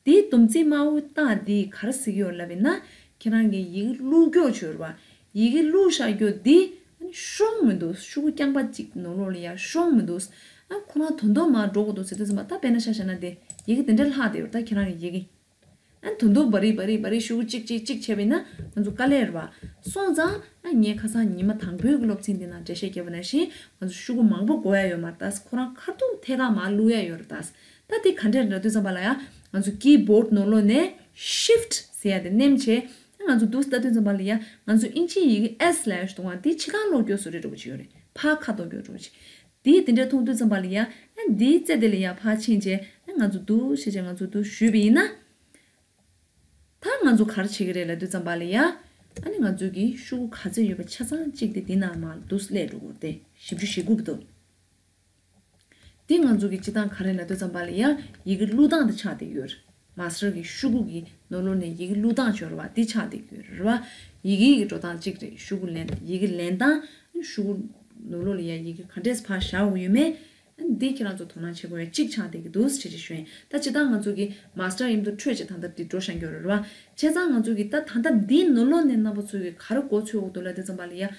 དེའི་སྡོམ་རྩིས་དམར་པོ་བཏང་དེ་ག་རེ་ཟེར་གི་ཡོད་ལབ་ཡིན་ན། ཁྱེད་རང་གི་ཡི་གེ་བླུག་རྒྱུ་ཅིག་ཡོད་རེད་བ། ཡི་གེ་བླུག་བཞག་རྒྱུ་དེ་ཤོང་མི་འདུག་ཤོག་གུ་རྐྱང་པ་གཅིག་ནང་ལོགས་ལ་ཡ་ཤོང་མི་འདུག་ཨ་ཁོ་རང་དོན་དོན་མར་འགྲོ་དགོས་འདུག་ཟེར་དུས་ཙམ་པ། ད་དཔེར་ན་ཆ་བཞག་ན་དེ་ཡི་གེ་དེ་འདྲ་ལྷག་བསྡད་ཡོད་རེད། ད་ཁྱེད་རང་གི་ཡི་གེ་ཨ་དོན་དུ་བ་རི་བ་རི་བ་རི་ཤོག་གུ་གཅིག་གཅིག་གཅིག་བྱས་པ་ཡིན་ན་ང་ཚོ་དཀའ་ལས་རེད་བ། སོང་ཙང་ཨ་ངས་ཁ་སང་ཉི་མ་དང་པོའི་གི་སློབ་ཚན་འདི་ནང་འགྲེལ་བཤད་བརྒྱབ་པ་ནང་བཞིན་ང་ཚོ་ཤོག་གུ་མང་པོ་དགོས་ཡ་ཡོད་མ་རེད། ད་ཁོ་རང་ཁ་ཐུག་ཐད་ཀར་མར་བླུག་ཡ་ཡོད་རེད། ད་ད་དེ་ག་འདྲས་རེད་ལབ་དུས་ཙམ་པ་ལ་ཡ་ང་ཚོ་Keyboard ནང་ལོགས་ནས་Shift ཟེར་ཡ་དེ་མནན་བྱས། ཨ་ང་ཚོ་འདུག་ལྟ་དུས་ཙམ་པ་ལ་ཡ་ང་ཚོ་ཨིན་ཇིའི་ཡི་གེ་S ལབ་ཡ་ཞིག་འདུག་ག་དེ་ཕྱི་ཁར་ལོག་རྒྱུ་བཟོ་འདྲ་འདྲ་པོ་ཅིག་ཡོད་རེད། ཕར་ཁ་ཐོག་རྒྱུ་འདྲ་པོ་ཅིག་དེ་དེ་འདྲ་མཐོང་དུས་ཙམ་པ་ལ་ཡ། ཨ་འདིའི་རྩེ་དེ་ལ་ཡ་ཕར་ཕྱིན་བྱས། ཨ་ང་ཚོ་འདུག་བྱས་བྱས་ང་ཚོ་འདུག་ཞུས་པ་ཡིན་ན། ད་ང་ཚོ་ག་རེ་བྱེད་ཀྱི་རེད་ལབ་དུས་ཙམ་པ་ལ་ཡ། ཨ་ནི་ང་ཚོ་གིས་ཤོག་གུ་ག་ཚོད་ཡོད་པ་ཆ་ཚང་གཅིག་དེ་འདི་ནང་མར་འདུག་སླེབས་འགྲོ་གི་རེད་དེ། བཞི་བཅུ་ཞེ་དགུ་པ་འདུག་དེ་ང་ཚོ་གི་སྤྱི་བཏང་ག་རེ་ལབ་དུས་ཙམ་པ་ལ་ཡ། ཡི་གེ་བླུག་སྟངས་དེ་ཆགས་བསྡད་ཡོད་རེད། མཱ་སི་ཊར་གི་ཤོག་གུ་གི་ནང་ལོགས་ནས་ཡི་གེ་བླུག་སྟངས་ཅིག་ཡོད་རེད་བ། དེ་ཆགས་བསྡད་ཡོད་རེད་བ། ཡི་གེ་གི་འགྲོ་སྟངས་གཅིག་རེད། ཤོག་གུ་ལེན། ཡི་གེ་ལེན་སྟངས། ཤོག་གུ་ནང་ལོགས་ལ་ཡ་ཡི་གེ་ག་འདྲས་ཕར་བཞག་དགོས་ཡོད་མེད། འདི་ཁྱེད་རང་ཚོ་དོ་སྣང་བྱེད་དགོས་ཡ་གཅིག་ཆགས་བསྡད་ཀྱི་འདུག་ཅེས་ཅིག་ཞུ་ཡིན། ད་སྤྱིར་བཏང་ང་ཚོ་གི་མཱ་སི་ཊར་ཡིན་དུས་འཕྲོས་ཅིག་ད་ལྟ་འདི་འགྲོ་བཞིན་ཡོད་རེད་བ། བྱས་ཙང་ང་ཚོ་གི་ད་ད་ལྟ་འདིའི་ནང་ལོགས་ནས་རྣམ་པ་ཚོ་གི་ག་རེ་མགོ་ཚོས་དགོས་འདུག་ལབ་དུས་ཙམ་པ་ལ་ཡ།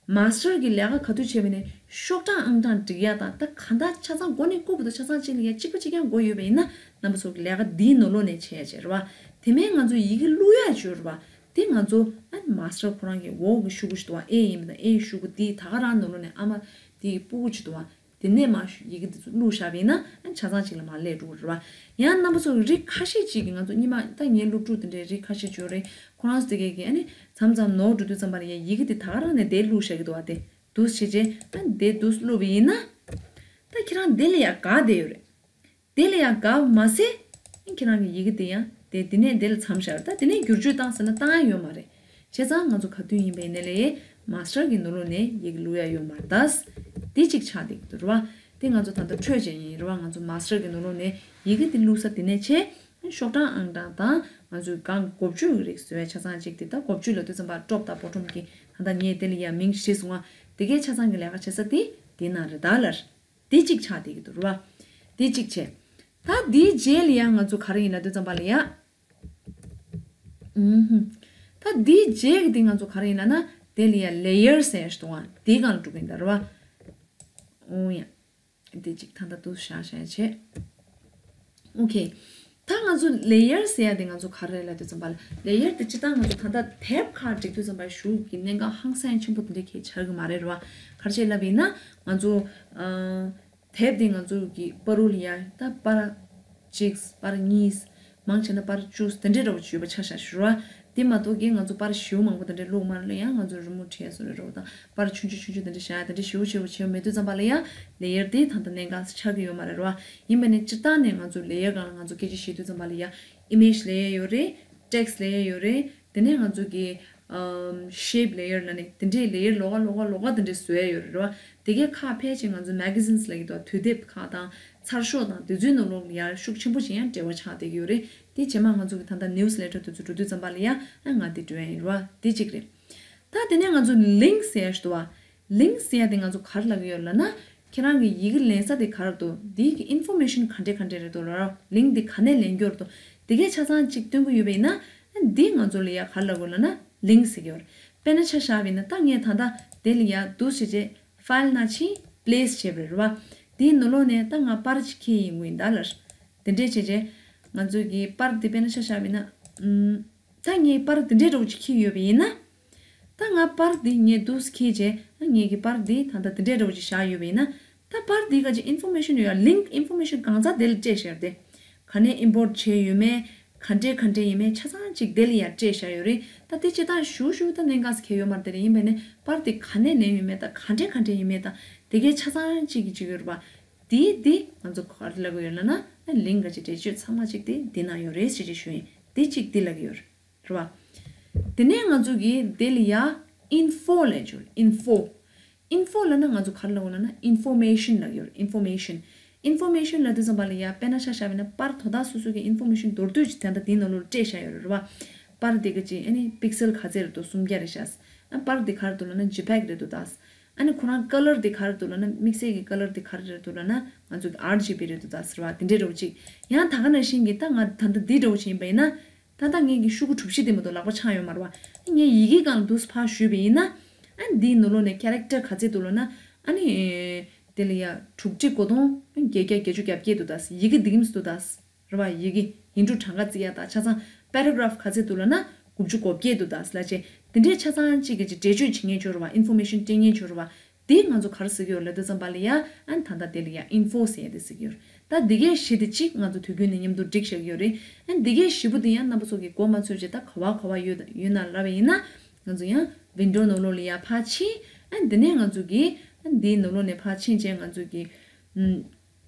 མཱ་སི་ཊར་གྱི་ལས་ཀ་ག་དུས་བྱས་པ་ནས་ཤོག་གྲངས་ཨང་གྲངས་སྒྲིག་ཡ་དང་། ད་གང་ལྟར་ཆ་ཚང་མགོ་ནས་རྐུབ་བར་དུ་ཆ་ཚང་གཅིག་ལ་ཡ་གཅིག་པ་གཅིག་རྐྱང་དགོས་ཡོད་པ་ཡིན་ན། རྣམ་པ་ཚོ་གི་ལས་ཀ་འདིའི་ནང་ལོགས་ནས་བྱས་ཡ་བྱས་རེད་བ། དེ་མིན་ང་ཚོ་ཡི་གེ་བླུག་ཡ་ཅིག་ཡོད་རེད་བ། དེ་ང་ཚོ་ཨ་མཱ་སི་ཊར་ཁོ་རང་གི་འོག་གི་ཤོག་གུ་ཞིག་འདུག་བ། ཨེ་ཡིན་པ་དང་ཨེ་ཤོག་གུ་དེ་ད་ག་རང་ནང་ལོགས་ནས་ཨ་མ་དེ་སྤུ་གུ་ཅིག་འདུག་བ། དེ་ནས་མར་ཡི་གེ་དེ་ཚོ་བླུགས་བཞག་པ་ཡིན་ན་ཨ་ཆ་ཚང་གཅིག་ལ་མར་སླེབས་འགྲོ་གི་རེད་བ། ཡང་རྣམ་པ་ཚོ་གི་རིགས་ཁ་ཤས་ཅིག་གིས། ང་ཚོ་སྔོན་མ་ད་ངའི་སློབ་ཕྲུག་དེ་འདྲའི་རིགས་ཁ་ཤས་ཅིག་ཡོད་རེད། ཁོ་རང་ཚོ་དེ་གས་ཀྱིས་ཨ་ནི་མཚམས་མཚམས་ནོར་འགྲོ་དུས་ཙམ་པ་ལ་ཡ་ཡི་གེ་དེ་ད་ག་རང་ནས་དེ་བླུགས་བཞག་གི་འདུག་བ། དེ་འདུག་སེ་བྱས་བྱས་ཨ་ནི་དེ་འདུག་སེ་བླུགས་པ་ཡིན་ན། ད་ཁྱེད་རང་དེ་ལ་ཡ་འགག་བསྡད་ཡོད་རེད། དེ་ལ་ཡ་འགག་མ་ཟད། ཨ་ཁྱེད་རང་གི་ཡི་གེ་དེ་ཡང་དེ་དེ་ནས་དེ་ལ་མཚམས་བཞག་རེད། ད་དེ་ནས་བསྒྱུར་བཅོས་བཏང་ཟེར་ན་བཏང་ཡ་ཡོད་མ་རེད། བྱས་ཙང་ང་ཚོ་ག་དུས་ཡིན་པའི་ནས་ལས་མཱ་སི་ཊར་གྱི་ནང་ལོགས་ནས་ཡི་གེ་བླུག་ཡ་ཡོད་མ་རེད་ད། དེ་གཅིག་ཆགས་བསྡད་ཀྱི་འདུག་རེད་བ། དེ་ང་ཚོ་ད་ལྟ་འཕྲོས་བྱས་ཡིན་རེད་བ། ང་ཚོ་མཱ་སི་ཊར་གྱི་ནང་ལོགས་ནས་ཡི་གེ་དེ་བླུག་ས་དེ་ནས་བྱས། ཤོག་གྲངས་ཨང་གྲངས་དང་ང་ཚོའི་སྒང་འགོ་བརྗོད་ཀྱི་རིགས་བཟོ་ཡ་ཆ་ཚང་གཅིག་དེ། ད་འགོ་བརྗོད་ལབ་དུས་ཙམ་པ་ཀྲོབ་དང་སྤོ་ཊོམ་གྱི་ད་ལྟ་ངས་དེ་ལ་ཡ་མིང་བྲིས་སོང་ང་། དེ་གའི་ཆ་ཚང་གི་ལས་ཀ་བྱེད་ས་དེ་དེ་ནང་རེད་ད་ལར། དེ་གཅིག་ཆགས་བསྡད་ཀྱི་འདུག་རེད་བ། དེ་གཅིག་བྱས། ད་དེའི་རྗེས་ལ་ཡང་ང་ཚོ་ག་རེ་ཡིན་ལབ་དུས་ཙམ་པ་ལ་ཡ། ཨུམ་ཧུམ། ད་དེའི་རྗེས་ཀྱི་དེ་ང་ཚོ་ག་རེ་ཡིན་ལབ་ན། དེ་ལ་ཡ་Layer ཟེར་ཡ་ཞིག་འདུག་བ། དེའི་སྒང་ལ་འགྲོ་གི་ཡིན་ད་རེད་བ། ཨོ་ཡ། དེ་གཅིག་ད་ལྟ་འདུག་བཞག་བཞག་བྱས། ཨོ་ཁེ། ད་ང་ཚོ་ལེ་ཡར་ཟེར་ཡ་དེ་ང་ཚོ་ག་རེ་རེད་ལབ་དུས་ཙམ་པ་ལ། ལེ་ཡར་དེ་སྤྱིར་བཏང་ང་ཚོ་ད་ལྟ་དེབ་ཁག་སྒྲིག་དུས་ཙམ་པ་ཞུགས་ཀྱི་གནད་འགག་ཧང་སང་ཆེན་པོ་དེ་འདྲ་གས་ཆགས་ཀྱི་མ་རེད་རེད་བ། ག་རེ་བྱས་ལབ་ཡིན་ན་ང་ཚོ་ཨ། དེབ་འདི་ང་ཚོ་གི་པར་རུ་ལ་ཡ་ད་པར་གཅིག་པར་གཉིས། མང་ཆེ་ན་པར་བཅུ་དེ་འདྲའི་འདྲ་བོ་ཅིག་ཡོད་པ་ཆ་བཞག་ཞུ་ར། དེ་མ་གཏོགས་ཀྱི་ང་ཚོ་པར་ཞེ་པོ་མང་པོ་དེ་འདྲའི་བླུགས་མ་རེད་ལ། ཡང་ང་ཚོ་རི་མོ་བྲིས་བཟོ་རེ་འདྲ་བོ་དང་པར་ཆུང་ཆུང་ཆུང་ཆུང་དེ་འདྲ་བཞག་ཡ་དེ་འདྲ་ཞེ་པོ་ཞེ་པོ་བྱས་མེད་དུས་ཙམ་པ་ལ་ཡ་ལེ་ཡར་དེ་ད་ལྟ་གནད་འགག་ཆགས་ཀྱི་ཡོད་མ་རེད་ར། ཡིན་པ་ནི་སྤྱིར་བཏང་ནས་ང་ཚོ་ལེ་ཡར་སྒང་ལ་ང་ཚོ་སྐད་ཆ་བཤད་དུས་ཙམ་པ་ལ་ཡ་ཨི་མེཇ་ལེ་ཡར་ཡོད་རེད། ཊེག་སི་ལེ་ཡར་ཡོད་རེད། དེ་ནས་ང་ཚོ་གི་ཨམ། ཤེབ་ལེ་ཡར་ལ་ནི་དེ་འདྲའི་ལེ་ཡར་ལོགས་ཀ་ལོགས་ཀ་ལོགས་ཀ་དེ་འདྲའི་བཟོ་ཡ་ཡོད་རེད་ར། དེ་གའི་ཁག་ཕལ་ཆེར་ང་ཚོ་མེ་ག་ཛིན་ལབ་ཀྱི་འདུག་དུས་དེབ་ཁག་དང་ཚར་ཤོག་དང་དེ་ཚོའི་ནང་ལོགས་ལ་ཡ་ཤུགས་ཆེན་པོ་ཅིག་ཡང་འབྲེལ་བ་ཆགས་བསྡད་ཀྱི་ཡོད་རེད། དེ་རྗེས་མ་ང་ཚོ་གི་ད་ལྟ་ནིའུ་སི་ལེ་ཊར་དེ་ཚོ་འགྲོ་དུས་ཙམ་པ་ལ་ཡ་ཨ་ང་དེ་འགྲོ་ཡ་ཡིན་ར། དེ་གཅིག་རེད། ད་དེ་ནས་ང་ཚོ་ལིང་ཀི་ཟེར་ཡ་ཞིག་འདུག་བ། ལིང་ཀི་ཟེར་ཡ་དེ་ང་ཚོ་ག་རེ་ལབ་ཀྱི་ཡོད་ལབ་ན། ཁྱེད་རང་གི་ཡི་གེ་ལེན་ས་དེ་ག་རེ་འདུག་དེའི་གི་ཨིན་ཕོར་མེ་ཤན་ག་འདྲས་ག་འདྲས་རེད་འདུག་ལབ་ར། ལིང་ཀི་དེ་ག་ནས་ལེན་རྒྱུ་རེད་འདུག་དེ་གའི་ཆ་ཚང་གཅིག་སྟོན་གི་ཡོད་པ་ཡིན་ན། འདི་ང་ཚོ་ལ་ཡ་ག་རེ་ལབ་དགོས་ལབ་ན་ལིང་ཀི་ཟེར་གྱི་ཡོད་རེད། དཔེར་ན་ཆ་བཞག་པ་ཡིན་ན་ད་ངས་ད་ལྟ་དེ་ལ་ཡ་འདུག་བྱས་རྗེས་ཕའིལ་ནང་ཕྱིན་པི་ལེ་སི་བྱས་པ་རེད་རེད་བ། དེའི་ནང་ལོགས་ནས་ད་ང་པར་ཅིག་ཁྱེར་ཡིན་དགོས་ཡིན་ད་ལབ། དེ་འདྲས་བྱས་རྗེས་ང་ཚོ་གི་པར་དེ་དཔེར་ན་ཆ་བཞག་པ་ཡིན་ན། ཨུམ། ད་ངས་པར་དེ་འདྲའི་འདྲ་བོ་ཅིག་ཁྱེར་ཡོད་པ་ཡིན་ན། ད་ང་པར་འདི་ངས་འདུག་སེ་ཁྱེར་བྱས་ངས་ཀྱི་པར་འདི་ད་ལྟ་དེ་འདྲའི་འདྲ་བོ་ཅིག་བཞག་ཡོད་པ་ཡིན་ན། ད་པར་འདི་ག་ཅིག་ཨིན་ཕོར་མེ་ཤན་ཡོད་ཡ་ལིང་ཀི་ཨིན་ཕོར་མེ་ཤན་གང་ཚང་དེ་ལ་སྤྲད་བཞག་སྟེ། ག་ནས་ཨིམ་པོར་བྱས་ཡོད་མེད། ག་འདྲས་ག་འདྲས་ཡིན་མེད་ཆ་ཚང་ཅིག་དེ་ལ་ཡ་སྤྲད་བཞག་ཡོད་རེད། ད་དེ་སྤྱིར་བཏང་ཞུ་ཞུ་ད་གནད་འགག་ག་ཡོད་མ་རེད། དེ་རེད་ཡིན་པ་ནས་པར་འདི་ག་ནས་ལེན་ཡོད་མེད་ད་ག་འདྲས་ག་འདྲས་ཡིན་མེད་ད་དེ་གའི་ཆ་ཚང་ཅིག་གི་ཅིག་ཡོད་རེད་པ། དེ་དེ་ང་ཚོ་ག་རེ་ལབ་ཀྱི་ཡོད་ལབ་ན་ཨ་ལིང་ཀི་གི་འགྲེལ་བརྗོད་ཚང་མ་ཅིག་དེ་འདི་ན་ཡོད་རེད་ཞེས་ཅིག་ཞུ་ཡིན། དེ་ཅིག་འདི་ལབ་ཀྱི་ཡོད་རེད་བ། དེ་ནས་ང་ཚོ་གི་དེ་ལ་ཡ་ཨིན་ཕོ་ལབ་ཀྱི་ཡོད་རེད། ཨིན་ཕོ། ཨིན་ཕོ་ལབ་ན་ང་ཚོ་ག་རེ་ལབ་ཀྱི་ཡོད་ལབ་ན་ཨིན་ཕོར་མེ་ཤན་ལབ་ཀྱི་ཡོད་རེད། ཨིན་ཕོར་མེ་ཤན། ཨིན་ཕོར་མེ་ཤན་ལབ་དུས་ཙམ་པ་ལ་ཡ་དཔེར་ན་ཆ་བཞག་པ་ཡིན་ན་པར་དོ་བདག་སོ་སོ་གི་ཨིན་ཕོར་མེ་ཤན་མདོར་བསྡུས་ཅིག་དེ་འདྲ་དེའི་ནང་ལོགས་ལ་སྤྲད་བཞག་ཡོད་རེད་བ། པར་དེ་ག་ཅིག་ཨ་ནི་པིག་སེལ་ག་ཚད་རེད་འདུག་སུམ་བརྒྱ་རེད་ཤག་ཨ་པར་དེ་ག་རེ་འདུག་ལབ་ན་ཇེ་པེག་རེད་འདུག་ད། ཨ་ནི་ཁོ་རང་ཀ་ལར་དེ་ག་རེ་འདུག་ལབ་ན་དམིགས་བསལ་གྱི་ཀ་ལར་དེ་ག་རེ་རེད་འདུག་ལབ་ན་ང་ཚོ་གི་ཨར་ཇི་བི་རེད་འདུག་ད་ཟེར་བ་དེ་འདྲའི་འདྲ་བོ་ཅིག་ཡང་ད་ག་ནང་བཞིན་གྱི་ད་ང་ད་ལྟ་འདི་འདྲ་བོ་ཅིག་ཡིན་པ་ཡིན་ན། ད་ལྟ་ངེད་ཀྱི་ཤོག་གུ་གྲུ་བཞི་དེ་མ་གཏོགས་ལག་པ་འཆང་ཡོད་མ་རེད་བ། ངས་ཡི་གེ་སྒང་ལ་འདུག་སེ་ཕར་ཞུས་པ་ཡིན་ན། ཨ་འདིའི་ནང་ལོགས་ནས་ཁེ་རེག་ཊར་ག་ཚད་འདུག་ལབ་ན། ཨ་ནི། དེ་ལ་ཡ་དྲུག་ཁྲི་དགུ་སྟོང་བརྒྱད་བརྒྱ་བརྒྱད་ཅུ་གྱ་བརྒྱད་འདུག་ད། ཡི་གེ་འདི་གིམ་འདུག་ད། རེད་བ། ཡི་གེ་ཡིག་འབྲུ་གྲངས་ཀ་བརྩི་ཡ་ད་ཆ་ཚང་པེ་ར་གྷ་རབ་ག་ཚད་འདུག་ལབ་ན་དགུ་བཅུ་གོ་བརྒྱད་འདུག་ད་ལབ་བྱས། དེ་འདྲའི་ཆ་ཚང་གཅིག་གི་ཅིག་འགྲེལ་བརྗོད་བྱེད་མཁན་ཅིག་ཡོད་རེད་བ། ཨིན་ཕོར་མེ་ཤན་སྤྲད་མཁན་ཅིག་ཡོད་རེད་བ། དེ་ང་ཚོ་ག་རེ་ཟེར་གྱི་ཡོད་ལབ་དུས་ཙམ་པ་ལ་ཡ་ཨ་ནི་ད་ལྟ་དེ་ལ་ཡ་ཨིན་ཕོ་ཟེར་ཡ་དེ་ཟེར་གྱི་ཡོད་རེད། ད་འདི་གའི་བཞི་དེ་གཅིག་ང་ཚོ་དུས་རྒྱུན་ནས་མཉམ་དུ་སྒྲིག་བཞག་གི་ཡོད་རེད། ཨ་ནི་འདི་གའི་བཞི་པོ་དེ་ཡང་རྣམ་པ་ཚོ་གིས་མགོ་མ་ཚོས་བྱས་ད་ག་བ་ག་བ་ཡོད་ཡོད་ན་ལབ་པ་ཡིན་ན། ང་ཚོ་ཡང་ཝིན་ཌོ་ནང་ལོགས་ལ་ཡ་ཕར་ཕྱིན། ཨ་ནི་དེ་ནས་ང་ཚོ་གིས་ཨ་ནི་འདིའི་ནང་ལོགས་ནས་ཕར་ཕྱིན་བྱས་ང་ཚོ་གིས་ཨམ།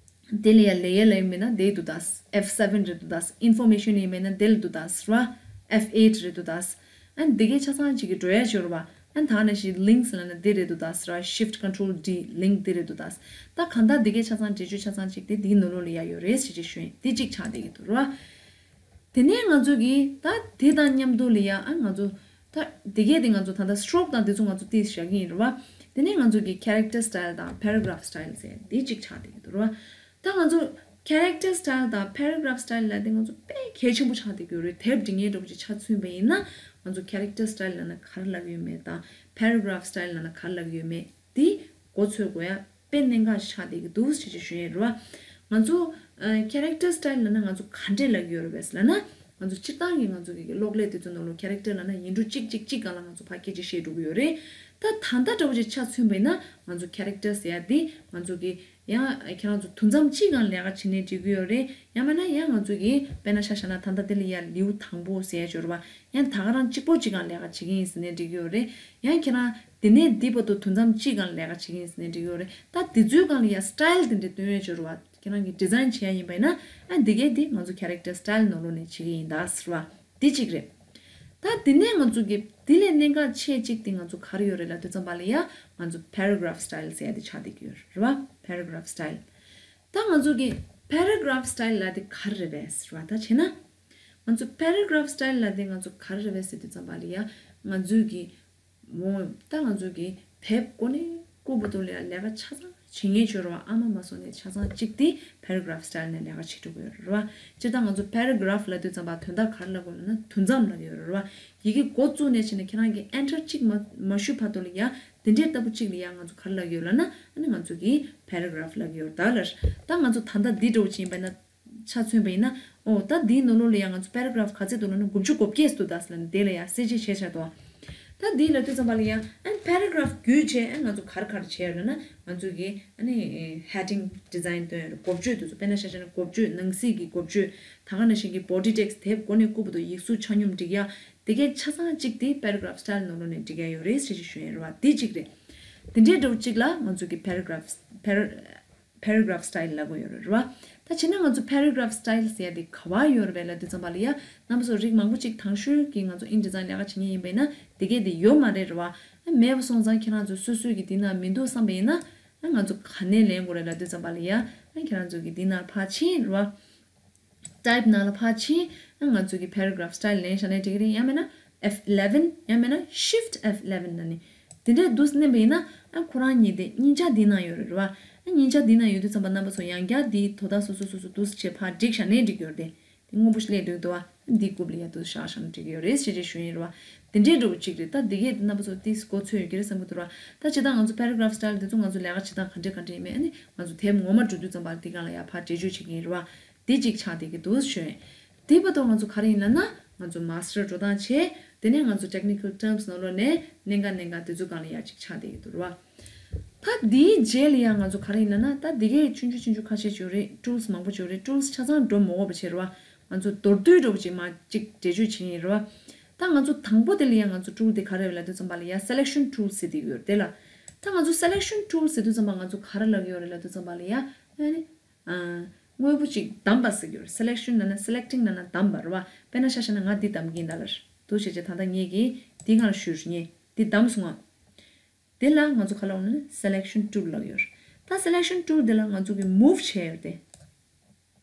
དེ་ལ་ཡ་ལེ་ཡར་ལབ་ཡ་མིན་ན་དེ་འདུག་ད། ཨེཕ་སེ་ཝེན་རེད་འདུག་ད། ཨིན་ཕོར་མེ་ཤན་ཡིན་མིན་ན་དེ་ལ་འདུག་ད་ཟེར་བ། ཨེཕ་ཨེཊ་རེད་འདུག་ད། ཨ་ནི་འདི་གའི་ཆ་ཚང་གཅིག་གི་འགྲོ་ཡ་ཅིག་ཡོད་རེད་བ། ཨ་ནི་ད་ནང་བཞིན་ལིང་ཀི་ལབ་ན་འདི་རེད་འདུག་ད་ཟེར་བ། ཤིཕ་ཊི་ཀོན་ཊོལ་ཌི། ལིང་ཀི་འདི་རེད་འདུག་ད། ད་གང་ལྟར་འདི་གའི་ཆ་ཚང་འགྲེལ་བརྗོད་ཆ་ཚང་གཅིག་དེ་འདིའི་ནང་ལོགས་ལ་ཡ་ཡོད་རེད་ཟེར་ཅིག་ཞུ་ཡིན། དེ་གཅིག་ཆགས་བསྡད་ཀྱི་འདུག་རེད་བ། དེ་ནས་ང་ཚོ་གིས་ད་དེ་དང་མཉམ་དུ་ལ་ཡ་ཨ་ང་ཚོ་ད་དེ་གས་དེ་ང་ཚོ་ད་ལྟ་སི་ཊོག་དང་དེ་ཚོ་ང་ཚོ་ཏོག་ཙམ་བཞག་གི་ཡིན་རེད་བ། དེ་ནས་ང་ཚོ་གི་ཁེ་རེག་ཊར་སི་ཊལ་དང་པེ་ར་གྷ་རབ་སི་ཊལ་ཟེར་དེ་གཅིག་ཆགས་བསྡད་ཀྱི་འདུག་རེད་བ། ད་ང་ཚོ་ཁེ་རེག་ཊར་སི་ཊལ་དང་པེ་ར་གྷ་རབ་སི་ཊལ་ལབ་དེ་ང་ཚོ་དཔེ་གལ་ཆེན་པོ་ཆགས་བསྡད་ཀྱི་ཡོད་རེད། དེབ་འབྲི་མཁན་འདྲ་པོ་ཅིག་ཆ་མཚོན་པ་ཡིན་ན་ང་ཚོ་ཁེ་རེག་ཊར་སི་ཊལ་ལབ་ན་ག་རེ་ལབ་ཀྱི་ཡོད་མེད་དང་པེ་ར་གྷ་རབ་སི་ཊལ་ལབ་ན་ག་རེ་ལབ་ཀྱི་ཡོད་མེད་དེ་མགོ་ཚོད་དགོས་ཡ། དཔེ་གནད་འགག་ཆགས་བསྡད་ཀྱི་འདུག་ཅེས་ཅིག་ཞུ་ཡས་རེད་བ། ང་ཚོ་ཨ་ཁེ་རེག་ཊར་སི་ཊལ་ལབ་ན་ང་ཚོ་ག་འདྲས་ལབ་ཀྱི་ཡོད་རེད་པས་ལབ་ན། ང་ཚོ་སྤྱིར་བཏང་གི་ང་ཚོ་གི་གློག་ཀླད་དེ་ཚོ་ནང་ལོགས་ཁེ་རེག་ཊར་ལབ་ན་ཡིག་འབྲུ་གཅིག་གཅིག་གཅིག་སྒང་ལ་ང་ཚོ་ཕར་སྐད་ཆ་བཤད་འགྲོ་གི་ཡོད་རེད། ད་ད་ལྟ་འདྲ་བོ་ཅིག་ཆ་མཚོན་པ་ཡིན་ན་ང་ཚོ་ཁེ་རེག་ཊར་ཟེར་ཡ་དེ་ང་ཚོ་གི་ཡང་ཁྱེད་རང་ཚོ་དུམ་མཚམས་གཅིག་སྒང་ལས་ཀ་བྱེད་ནའི་འགྲིག་གི་ཡོད་རེད། ཡང་མིན་ན་ཡང་ང་ཚོ་གི་དཔེར་ན་ཆ་བཞག་ན་ད་ལྟ་དེ་ལ་ཡ་ལེའུ་དང་པོ་ཟེར་ཡ་ཅིག་ཡོད་རེད་བ། ཡང་ད་ག་རང་གཅིག་པོ་གཅིག་སྒང་ལས་ཀ་བྱེད་ཀྱི་ཡིན་ཟེར་ནའི་འགྲིག་གི་ཡོད་རེད། ཡང་ཁྱེད་རང་དེ་ནས་འདི་བར་དུ་དུམ་མཚམས་གཅིག་སྒང་ལས་ཀ་བྱེད་ཀྱི་ཡིན་ཟེར་ནའི་འགྲིག་གི་ཡོད་རེད། ད་དེ་ཚོའི་སྒང་ལ་ཡ་སི་ཊལ་དེ་འདྲ་སྟོན་ཡས་ཅིག་ཡོད་རེད་བ། ཁྱེད་རང་གིས་ཌི་ཛའིན་བྱེད་ཡ་ཡིན་པ་ཡིན་ན་ཨ་འདི་གས་དེ་ང་ཚོ་ཁེ་རེག་ཊར་སི་ཊལ་ནང་ལོགས་ནས་བྱེད་ཀྱི་ཡིན་ད་ཟེར་བ། དེ་གཅིག་རེད། ད་དེ་ནས་ང་ཚོ་གི་དེ་ལས་གནད་འགག་ཆེ་གཅིག་དེ་ང་ཚོ་ག་རེ་ཡོད་རེད་ལབ་དུས་ཙམ་པ་ལ་ཡ་ང་ཚོ་པེ་ར་གྷ་རབ་སི་ཊལ་ཟེར་ཡ་དེ་ཆགས་བསྡད་ཀྱི་ཡོད་རེད་བ། པེ་ར་གྷ་རབ་སི་ཊལ། ད་ང་ཚོ་གི་པེ་ར་གྷ་རབ་སི་ཊལ་ལབ་དེ་ག་རེ་རེད་པས་ཟེར་བ་ད་བྱས་ན། ང་ཚོ་པེ་ར་གྷ་རབ་སི་ཊལ་ལབ་དེ་ང་ཚོ་ག་རེ་རེད་པས་ཟེར་དུས་ཙམ་པ་ལ་ཡ་ང་ཚོའི་གི་མོ་ད་ང་ཚོ་གི་དེབ་ཀོ་ནས་ཀོ་བུ་དུ་ལ་ཡ་ལས་ཀ་ཆ་ཚང་བྱེད་མཁན་ཅིག་ཡོད་རེད་བ། ཨ་མ་མ་སོང་ནས་ཆ་ཚང་གཅིག་དེ་པེ་ར་གྷ་རབ་སི་ཊལ་ནས་ལས་ཀ་བྱེད་འགྲོ་གི་ཡོད་རེད་བ། སྤྱིར་བཏང་ང་ཚོ་པེ་ར་གྷ་རབ་ལབ་དུས་ཙམ་པ་དོན་དག་ག་རེ་ལབ་དགོས་ལབ་ན་དུམ་མཚམས་ལབ་ཀྱི་ཡོད་རེད་བ། ཡི་གེ་འགོ་བཙུགས་ནས་བྱས་ནས་ཁྱེད་རང་གིས་ཨེན་ཊར་གཅིག་མ་མ་གཞུས་བར་དུ་ལ་ཡ་དེ་འདྲའི་ལྟ་བུ་གཅིག་ལ་ཡ་ང་ཚོ་ག་རེ་ལབ་ཀྱི་ཡོད་ལབ་ན་ཨ་ནི་ང་ཚོ་གིས་པེ་ར་གྷ་རབ་ལབ་ཀྱི་ཡོད་རེད་ད་ལབ། ད་ང་ཚོ་ད་ལྟ་འདི་འདྲ་བོ་ཅིག་ཡིན་པ་ན། ཆ་མཚོན་པ་ཡིན་ན། ཨོ་ད་འདིའི་ནང་ལོགས་ལ་ཡང་ང་ཚོ་paragraph ག་ཚད་འདུག་ལབ་ན་དགུ་བཅུ་གོ་བརྒྱད་འདུག་ད་ཟེར་ལབ་ནས་དེ་ལ་ཡང་གསལ་བརྗོད་བྱས་ཚར་འདུག་ད་འདི་ལབ་དུས་ཙམ་པ་ལ་ཡང་ཨ་paragraph བརྒྱུད་བྱས་ཨ་ང་ཚོ་ག་རེ་ག་རེ་བྱས་ཡོད་ལབ་ན་ང་ཚོ་གི་ཨ་ནི་heading design བཏོན་ཡོད་རེད། འགོ་བརྗོད་དེ་ཚོ་དཔེར་ན་ཆ་བཞག་ན་འགོ་བརྗོད་ནང་གསེས་ཀྱི་འགོ་བརྗོད། ད་ག་ནང་བཞིན་གྱི་body text དེབ་མགོ་ནས་རྐུབ་བར་དུ་ཡིག་གཟུགས་ཆ་སྙོམས་སྒྲིག་ཡ། དེ་གའི་ཆ་ཚང་གཅིག་དེ་paragraph style ནང་ལོགས་ནས་སྒྲིག་ཡ་ཡོད་རེད་ཟེར་ཞུ་ཡ་ཡིན་རེད་བ། དེ་གཅིག་རེད། དེ་འདྲའི་འདྲ་བོ་གཅིག་ལ་ང་ཚོ་གི་paragraph par- paragraph style ལབ་དགོས་ཡོད་རེད་བ། ད་བྱས་ན་ང་ཚོ་paragraph style ཟེར་ཡ་དེ་ག་བ་ཡོད་རེད་པས་ལབ་དུས་ཙམ་པ་ལ་ཡ། རྣམ་པ་ཚོ་རིགས་མང་པོ་ཅིག་དང་ཤོས་ཀྱིས་ང་ཚོ་InDesign ལས་ཀ་བྱེད་མཁན་ཡིན་པས་ན་དེ་གས་དེ་ཡོད་མ་རེད་རེད་བ། མེད་པ་སོང་ཙང་ཁྱེད་རང་ཚོ་སོ་སོའི་གི་འདི་ན་མི་འདུག་བསམ་པ་ཡིན་ན། ང་ཚོ་ག་ནས་ལེན་དགོས་རེད་ལབ་དུས་ཙམ་པ་ལ་ཡ། ཁྱེད་རང་ཚོ་གི་འདི་ན་ཕར་ཕྱིན་རེད་བ། type ནང་ལ་ཕར་ཕྱིན། ང་ཚོ་གི་paragraph style ལེན་བཞག་ན་འགྲིག་གི་རེད། ཡང་མིན་ན་F eleven ཡང་མིན་ན་shift F eleven ལབ་ནས། དེ་འདྲའི་འདུག་མནན་པ་ཡིན་ན་ཨ་ཁོ་རང་གཉིས་དེ་སྙིང་ཆ་འདི་ནང་ཡོད་རེད་རེད་བ། ཨ་སྙིང་ཆ་འདི་ནང་ཡོད་དུས་ཙམ་པ་རྣམ་པ་ཚོ་ཡང་བསྐྱར་འདི་དོ་བདག་སོ་སོ་སོ་སོ་འདུག་བྱས་ཕར་སྒྲིག་བཞག་ན་འགྲིག་གི་ཡོད་རེད་དེ། དེ་སྔོན་པོ་ཞིག་སླེབས་འདུག་འདུག་བ། འདི་རྐུབ་ལ་ཡ་འདུག་བཞག་བཞག་ན་འགྲིག་གི་ཡོད་རེད་ཞེས་ཅིག་ཞུ་ཡིན་རེད་བ། དེ་འདྲའི་འདྲ་བོ་གཅིག་རེད། ད་འདི་གས་རྣམ་པ་ཚོ་ཏིས་གོ་ཚོད་ཡོད་ཀྱི་རེད་བསམ་གྱི་འདུག་ར། ད་ཇི་ལྟར་ང་ཚོ་paragraph style འདི་ཚོ་ང་ཚོ་ལས་ཀ་བྱེད་སྟངས་ག་འདྲས་ག་འདྲས་ཡིན་མིན་ཨ་ནི་ང་ཚོ་དེབ་ངོ་མ་འགྲོ་དུས་ཙམ་པ་འདི་སྒང་ལ་ཡ་ཕར་འགྲེལ་བརྗོད་བྱེད་ཀྱི་ཡིན་རེད་བ། འདི་གཅིག་ཆགས་བསྡད་ཀྱི་འདུག་ཞུ་ཡིན། དེ་བར་དུ་ང་ཚོ་ག་རེ་ཡིན་ལབ་ན། ང་ཚོ་master འགྲོ་སྟངས་བྱས། དེ་ནས་ང་ཚོ་technical terms ནང་ལོགས་ནས་གནད་འགག་གནད་འགག་དེ་ཚོ་སྒང་ལ་ཡ་གཅིག་ཆགས་བསྡད་ཀྱི་འདུག་རེད་བ། ད་འདིའི་རྗེས་ལ་ཡང་ང་ཚོ་ག་རེ་ཡིན་ལབ་ན། ད་འདི་གས་ཆུང་ཆུང་ཆུང་ཆུང་ཁ་ཤས་ཅིག་ཡོད་རེད། tools མང་པོ་ཅིག་ཡོད་རེད། tools ཆ་ཚང་འགྲོ་མ་དགོས་པ་བྱས་རེད་བ། ང་ཚོ་མདོར་བསྡུས་འདྲ་བོ་ཅིག་མར་ཅིག་འགྲེལ་བརྗོད་བྱེད་ཀྱི་ཡིན་རེད་བ། ད་ང་ཚོ་དང་པོ་དེ་ལ་ཡང་ང་ཚོ་tool དེ་ག་རེ་རེད་ལབ་དུས་ཙམ་པ་ལ་ཡ་selection tool ཟེར་དེ་ཡོད་རེད་དེ་ལ། ད་ང་ཚོ་selection tool ཟེར་དུས་ཙམ་པ་ང་ཚོ་ག་རེ་ལབ་ཀྱི་ཡོད་རེད་ལབ་དུས་ཙམ་པ་ལ་ཡ། ཨ་ནི། ཨ། དངོས་པོ་ཅིག་བདམས་པ་ཟེར་གྱི་ཡོད་རེད། selection ལབ་ན་selecting ལབ་ན་བདམས་པ་རེད་བ། དཔེར་ན་ཆ་བཞག་ན་ང་འདི་བདམས་ཀྱི་ཡིན་ད་ལར། འདུག་བྱས་བྱས་ད་ལྟ་ངེད་ཀྱིས་འདི་སྒང་ལ་ཞུས། ངས་འདི་བདམས་སོང་ང་། དེ་ལ་ང་ཚོ་ག་ལབ་ན་selection tool ལབ་ཡོད་རེད། ད་selection tool དེ་ལ་ང་ཚོ་གི་move བྱས་ཡོད་དེ།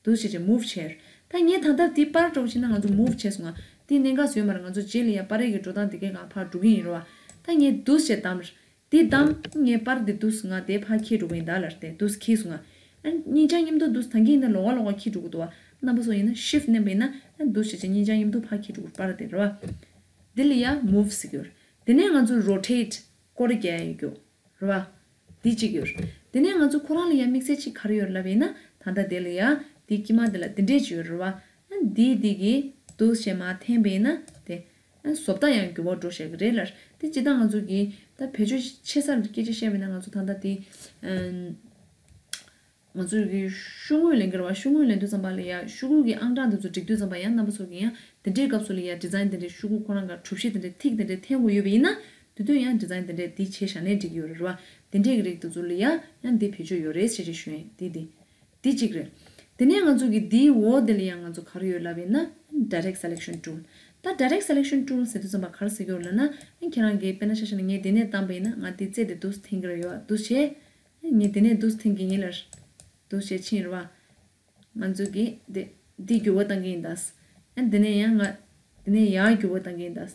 འདུག་བྱས་བྱས་move བྱས་ཡོད་རེད། ད་ངས་ད་ལྟ་འདི་པར་འདྲ་བོ་བྱས་ན་ང་ཚོ་move བྱས་སོང་ང་། འདི་གནད་འགག་བཟོས་མ་རེད། ང་ཚོ་རྗེས་ལ་ཡ་པར་རིས་ཀྱི་འགྲོ་སྟངས་འདི་གའི་སྒང་ཕར་འགྲོ་གི་ཡིན་རེད་བ། ད་ངས་འདུག་བྱས་བདམས་རེད། འདི་བདམས། ངས་པར་འདི་འདུག་ང་དེ་ཕར་འཁྱེར་འགྲོ་གི་ཡིན་ད་ལར་དེ་འདུག་འཁྱེར་སོང་ང་། ཨ་སྙིང་རྗེ་མཉམ་དུ་འདུག་ད་གིན་ཡིན་ན་ལོག་ག་ལོག་ག་འཁྱེར་འགྲོ་གི་འདུག་བ། རྣམ་པ་ཚོ་ཡིན་ན་shift མནན་པ་ཡིན་ན་ཨ་འདུག་བྱས་བྱས་སྙིང་རྗེ་མཉམ་དུ་ཕར་འཁྱེར་འགྲོ་གི་པར་དེ་རེད་བ། འདི་ལ་ཡ་move ཟེར་གྱི་ཡོད་རེད། དེ་ནས་ང་ཚོ་rotate སྐོར་རྒྱག་ཡ་ཡོད་རྒྱུ་རེད་བ། འདི་གཅིག་ཡོད་རེད། དེ་ནས་ང་ཚོ་ཁོ་རང་ལ་ཡ་དམིགས་བསལ་གཅིག་ག་རེ་ཡོད་རེད་ལབ་པ་ཡིན་ན། ད་ལྟ་དེ་ལ་ཡ་འདི་དཀྱིལ་མ་དེ་ལ་འདི་འདྲས་ཅིག་ཡོད་རེད་བ། ཨ་འདི་འདི་གི་འདུག་བྱས་མར་འཐེན་པ་ཡིན་ན་དེ། ཨ་བཟོ་ལྟ་ཡང་འགྱུར་བ་འགྲོ་བཞག་གི་རེད་ལར། དེ་སྤྱིར་བཏང་ང་ཚོ་གིས་ད་བེད་སྤྱོད་ཆེ་སར་སྐད་ཆ་བཤད་པ་ཡིན་ན་ང་ཚོ་ད་ལྟ་དེ། ཨ་ང་ཚོ་གིས་ཤོག་ངོས་ལེན་གྱི་རེད་བ། ཤོག་ངོས་ལེན་དུས་ཙམ་པ་ལ་ཡ་ཤོག་གུ་གི་ཨང་གྲངས་དེ་ཚོ་སྒྲིག་དུས་ཙམ་པ་ཡང་རྣམ་པ་ཚོ་གིས་ཡང་དེ་འདྲའི་སྐབས་སུ་ལ་ཡ་design དེ་འདྲའི་ཤོག་གུ་ཁོ་རང་ག་གྲུ་བཞི་དེ་འདྲའི་ཐིག་དེ་འདྲའི་འཐེན་དགོས་ཡོད་པ་ཡིན་ན། དེ་དུས་ཡང་design དེ་འདྲའི་འདི་བྱས་བཞག་ན་འགྲིག་གི་ཡོད་རེད་བ། དེ་འདྲའི་གི་རིགས་དེ་ཚོ་ལ་ཡ་ཡང་འདི་བེད་སྤྱོད་ཡོད་རེད་ཞེས་ཞེས་ཞུ་ཡིན། འདི་འདི། འདི་གཅིག་རེད། དེ་ནས་ང་ཚོ་གི་འདིའི་འོག་དེ་ལ་ཡང་ང་ཚོ་ག་རེ་ཡོད་ལབ་ཡིན་ན། direct selection tool ད་direct selection tool ཟེར་དུས་ཙམ་པ་ག་རེ་ཟེར་གྱི་ཡོད་ལབ་ན། ཁྱེད་རང་གིས་དཔེར་ན་ཆ་བཞག་ན་ངས་འདི་ནས་བཏང་པ་ཡིན་ན་ང་འདི་རྩེ་དེ་འདུག་འཐེན་གྱི་རེད་ཡོད་འདུག་བྱས། ངས་འདི་ནས་འདུག་འཐེན་གྱི་ཡིན་ལར། འདུག་བྱས་ཕྱིན་རེད་བ། ང་ཚོ་གིས་འདི་འདི་འགྱུར་བ་གཏང་གི་ཡིན་ད། ཨ་འདི་ནས་ཡང་ང་འདི་ནས་ཡར་འགྱུར་བ་གཏང་གི་ཡིན་ད། ཨ་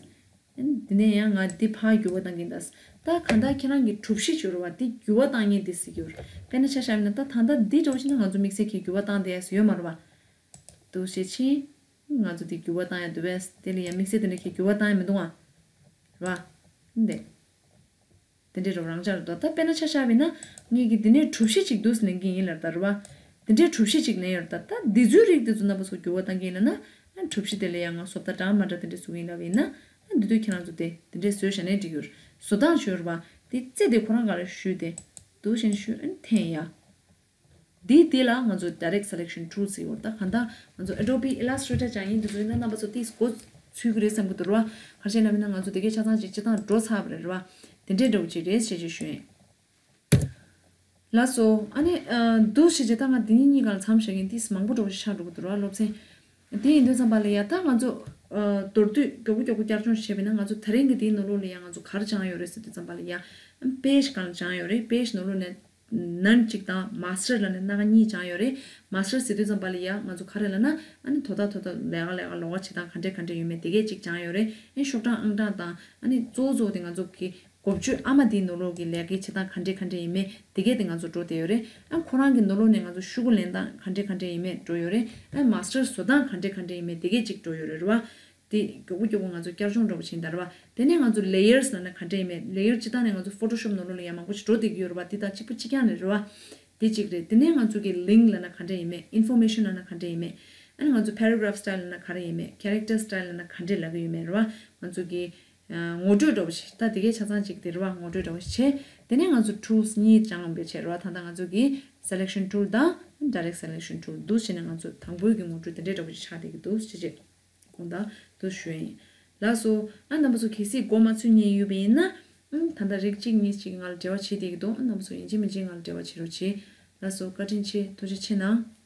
འདི་ནས་ཡང་ང་འདི་ཕར་འགྱུར་བ་གཏང་གི་ཡིན་ད། ད་གང་ལྟར་ཁྱེད་རང་གི་གྲུ་བཞི་ཅིག་ཡོད་རེད་བ། འདི་འགྱུར་བ་གཏང་མཁན་འདི་ཟེར་གྱི་ཡོད་རེད། དཔེར་ན་ཆ་བཞག་ན་ད་ད་ལྟ་འདི་འདྲ་བོ་ཞིག་ན་ང་ཚོ་དམིགས་བསལ་གྱི་འགྱུར་བ་གཏང་བསྡད་ཡ་ཡོད་མ་རེད་བ། འདུག་བྱས་ཕྱིན། ང་ཚོ་འདི་འགྱུར་བ་གཏང་ཡ་འདུག་པས། དེ་ལ་ཡང་དམིགས་བསལ་དེ་འདྲ་གི་འགྱུར་བ་གཏང་ཡ་མི་འདུག་ཨ། རེད་བ། འདི། དེ་འདྲའི་རོགས་རང་འཇགས་རེད་དོ། ད་དཔེར་ན་ཆ་བཞག་པ་ཡིན་ན། ངེད་ཀྱིས་འདི་ནས་གྲུ་བཞི་ཅིག་འདུག་ལེན་གྱི་ཡིན་ལབ་ད་རེད་བ། དེ་འདྲའི་གྲུ་བཞི་ཅིག་ལེན་ཡོད་རེད་ད། ད་འདི་ཚོའི་རིགས་དེ་ཚོ་རྣམ་པ་ཚོ་འགྱུར་བ་གཏང་གི་ཡིན་ལབ་ན། ཨ་གྲུ་བཞི་དེ་ལ་ཡང་ང་བཟོ་ལྟ་འདྲ་མི་འདྲ་དེ་འདྲ་བཟོ་གི་ཡིན་ལབ་ཡིན་ན། ཨ་འདི་དུས་ཁྱེད་རང་ཚོ་དེ་དེ་འདྲའི་བཟོས་བཞག་ནའི་འགྲིག་གི་ཡོད་རེད། བཟོ་སྟངས་ཞུ་རེད་བ། དེ་རྩེ་དེ་ཁོ་རང་ག་ལ་གཞུས་ཏེ། འདུག་བཞིན་གཞུས། ཨ་འཐེན་ཡ། འདི་འདི་ལ་ང་ཚོ་direct selection tool ཟེར་ཡོད་རེད། ད་གང་ལྟར་ང་ཚོ་Adobe Illustrator སྦྱང་མཁན་དེ་ཚོ་ཡིན་ན་རྣམ་པ་ཚོ་ཏིས་གོ་ཚུད་ཀྱི་རེད་བསམ་གྱི་འདུག་ར། ག་རེ་བྱས་ན་ན་ང་ཚོ་དེ་གའི་ཆ་ཚང་ཅིག་སྤྱི་བཏང་འགྲོ་ཚར་བ་རེད་ར། དེ་འདྲའི་འདྲ་བོ་ཅིག་རེད་ཞེས་ཅིག་ཞུ་ཡིན། ལགས་སོ། ཨ་ནི་འདུག་ཞེས་བྱས་ད་ང་འདི་གཉིས་གཉིས་ཀ་ལ་མཚམས་བཞག་གིན་ཏིས་མང་པོ་འདྲ་བོ་ཞིག་ཆགས་འགྲོ་གི་འདུག་ར་སློབ་ཚན། དེ་ཡིན་དུས་ཙམ་པ་ལ་ཡ་ད་ང་ཚོ་མདོར་བསྡུས་མགྱོགས་པོ་མགྱོགས་པོ་བསྐྱར་སྦྱོང་བྱས་པ་ཡིན་ན། ང་ཚོ་དེ་རིང་གི་དེའི་ནང་ལོགས་ལ་ཡ་ང་ཚོ་ག་རེ་སྦྱངས་ཡོད་རེད་ཟེར་དུས་ཙམ་པ་ལ་ཡ། page གང་སྦྱངས་ཡོད་རེད། page ནང་ལོགས་ནས་none གཅིག་དང་master ལབ་ནས་སྣ་ཁ་གཉིས་སྦྱངས་ཡོད་རེད། master ཟེར་དུས་ཙམ་པ་ལ་ཡ་ང་ཚོ་ག་རེ་ལབ་ན། ཨ་ནི་དོ་ད་དོ་ད་ལས་ཀ་ལས་ཀ་ལོགས་ཀ་བྱེད་སྟངས་ག་འདྲས་ག་འདྲས་ཡོད་མེད་དེ་གས་གཅིག་སྦྱངས་ཡོད་རེད། ཨ་ནི་ཤོག་གྲངས་ཨང་གྲངས་དང་། ཨ་ནི་གཙོ་བོ་གཙོ་བོ་དེ་ང་ཚོ་གི་འགོ་བརྗོད་ཨ་མ་དེའི་ནང་ལོགས་ཀྱི་ལས་ཀའི་བྱེད་སྟངས་ག་འདྲས་ག་འདྲས་ཡིན་མེད་དེ་གས་དེ་ང་ཚོ་འགྲོ་བསྡད་ཡོད་རེད། ཨ་ཁོ་རང་གི་ནང་ལོགས་ནས་ང་ཚོ་ཤོག་གུ་ལེན་སྟངས་ག་འདྲས་ག་འདྲས་ཡིན་མེད་འགྲོ་ཡོད་རེད། ཨ་master བཟོ་སྟངས་ག་འདྲས་ག་འདྲས་ཡིན་མེད་དེ་གས་གཅིག་འགྲོ་ཡོད་རེད་རེད་བ། དེ་མགྱོགས་པོ་མགྱོགས་པོ་ང་ཚོ་བསྐྱར་སྦྱོང་འདྲ་པོ་བྱེད་ཡིན་ད་རེད་བ། དེ་ནས་ང་ཚོ་layers ལབ་ན་ག་འདྲས་ཡིན་མེད། layer སྤྱིར་བཏང་ནས་ང་ཚོ་Photoshop ནང་ལོགས་ལ་ཡང་མང་པོ་ཞིག་འགྲོ་བསྡད་ཀྱི་ཡོད་རེད་བ། དེ་དང་གཅིག་པ་གཅིག་རྐྱང་རེད་རེད་བ། དེ་གཅིག་རེད། དེ་ནས་ང་ཚོ་གི་ལིང་ལབ་ན་ག་འདྲ་ཡིན་མེད། ཨིན་ཕོར་མེ་ཤན་ལབ་ན་ག་འདྲ་ཡིན་མེད། ཨ་ནི་ང་ཚོ་པེ་ར་གྷ་རབ་སི་ཊལ་ལབ་ན་ག་རེ་ཡིན་མེད། ཁེ་རེག་ཊར་སི་ཊལ་ལབ་ན་ག་འདྲ་ལབ་ཀྱི་ཡོད་མེད་རེད་བ། ང་ཚོ་གི་ཨ་ངོ་སྤྲོད་འདྲ་བོ་ཞིག་ད་དེ་གའི་ཆ་ཚང་གཅིག་དེ་རེད་བ། ངོ་སྤྲོད་འདྲ་བོ་ཞིག་བྱས། དེ་ནས་ང་ཚོ་ཊུལ་སི་གཉིས་སྦྱངས་ཡོང་བའི་ཆེད་རེད་བ། ད་ལྟ་ང་ཚོ་གི་སེ་ལེག་ཤན་ཊུལ་དང་ཌའི་རེག་སེ་ལེག་ཤན་ཊུལ་འདུག་བྱས་ནས་ང་ཚོ་དང་པོའི་གི་ངོ་སྤྲོད་དེ་འདྲའི་འདྲ་བོ་ཞིག་ཆགས་བསྡད་ཀྱི་འདུག་ཅེས་བྱས། དགོངས་དག་དུ་ཞུ་ཡིན། ལགས་སོ། ཨ་རྣམ་པ་ཚོ་གལ་སྲིད་མགོ་མ་ཚོས་མཁྱེན་ཡོད་པ་ཡིན་ན། ཨ་ད་ལྟ་རིགས་གཅིག་གཉིས་གཅིག་ང་ལ་འབྲེལ་བ་བྱེད་བསྡད་ཀྱི་འདུག་ཨ་རྣམ་པ་ཚོ་ཡིན་གཅིག་མིན་གཅིག་ང་ལ་འབྲེལ་བ་བྱེད་རོགས་བྱེད། ལགས་སོ། བཀའ་དྲིན་ཆེ། ཐུགས་རྗེ་ཆེ་གནང་།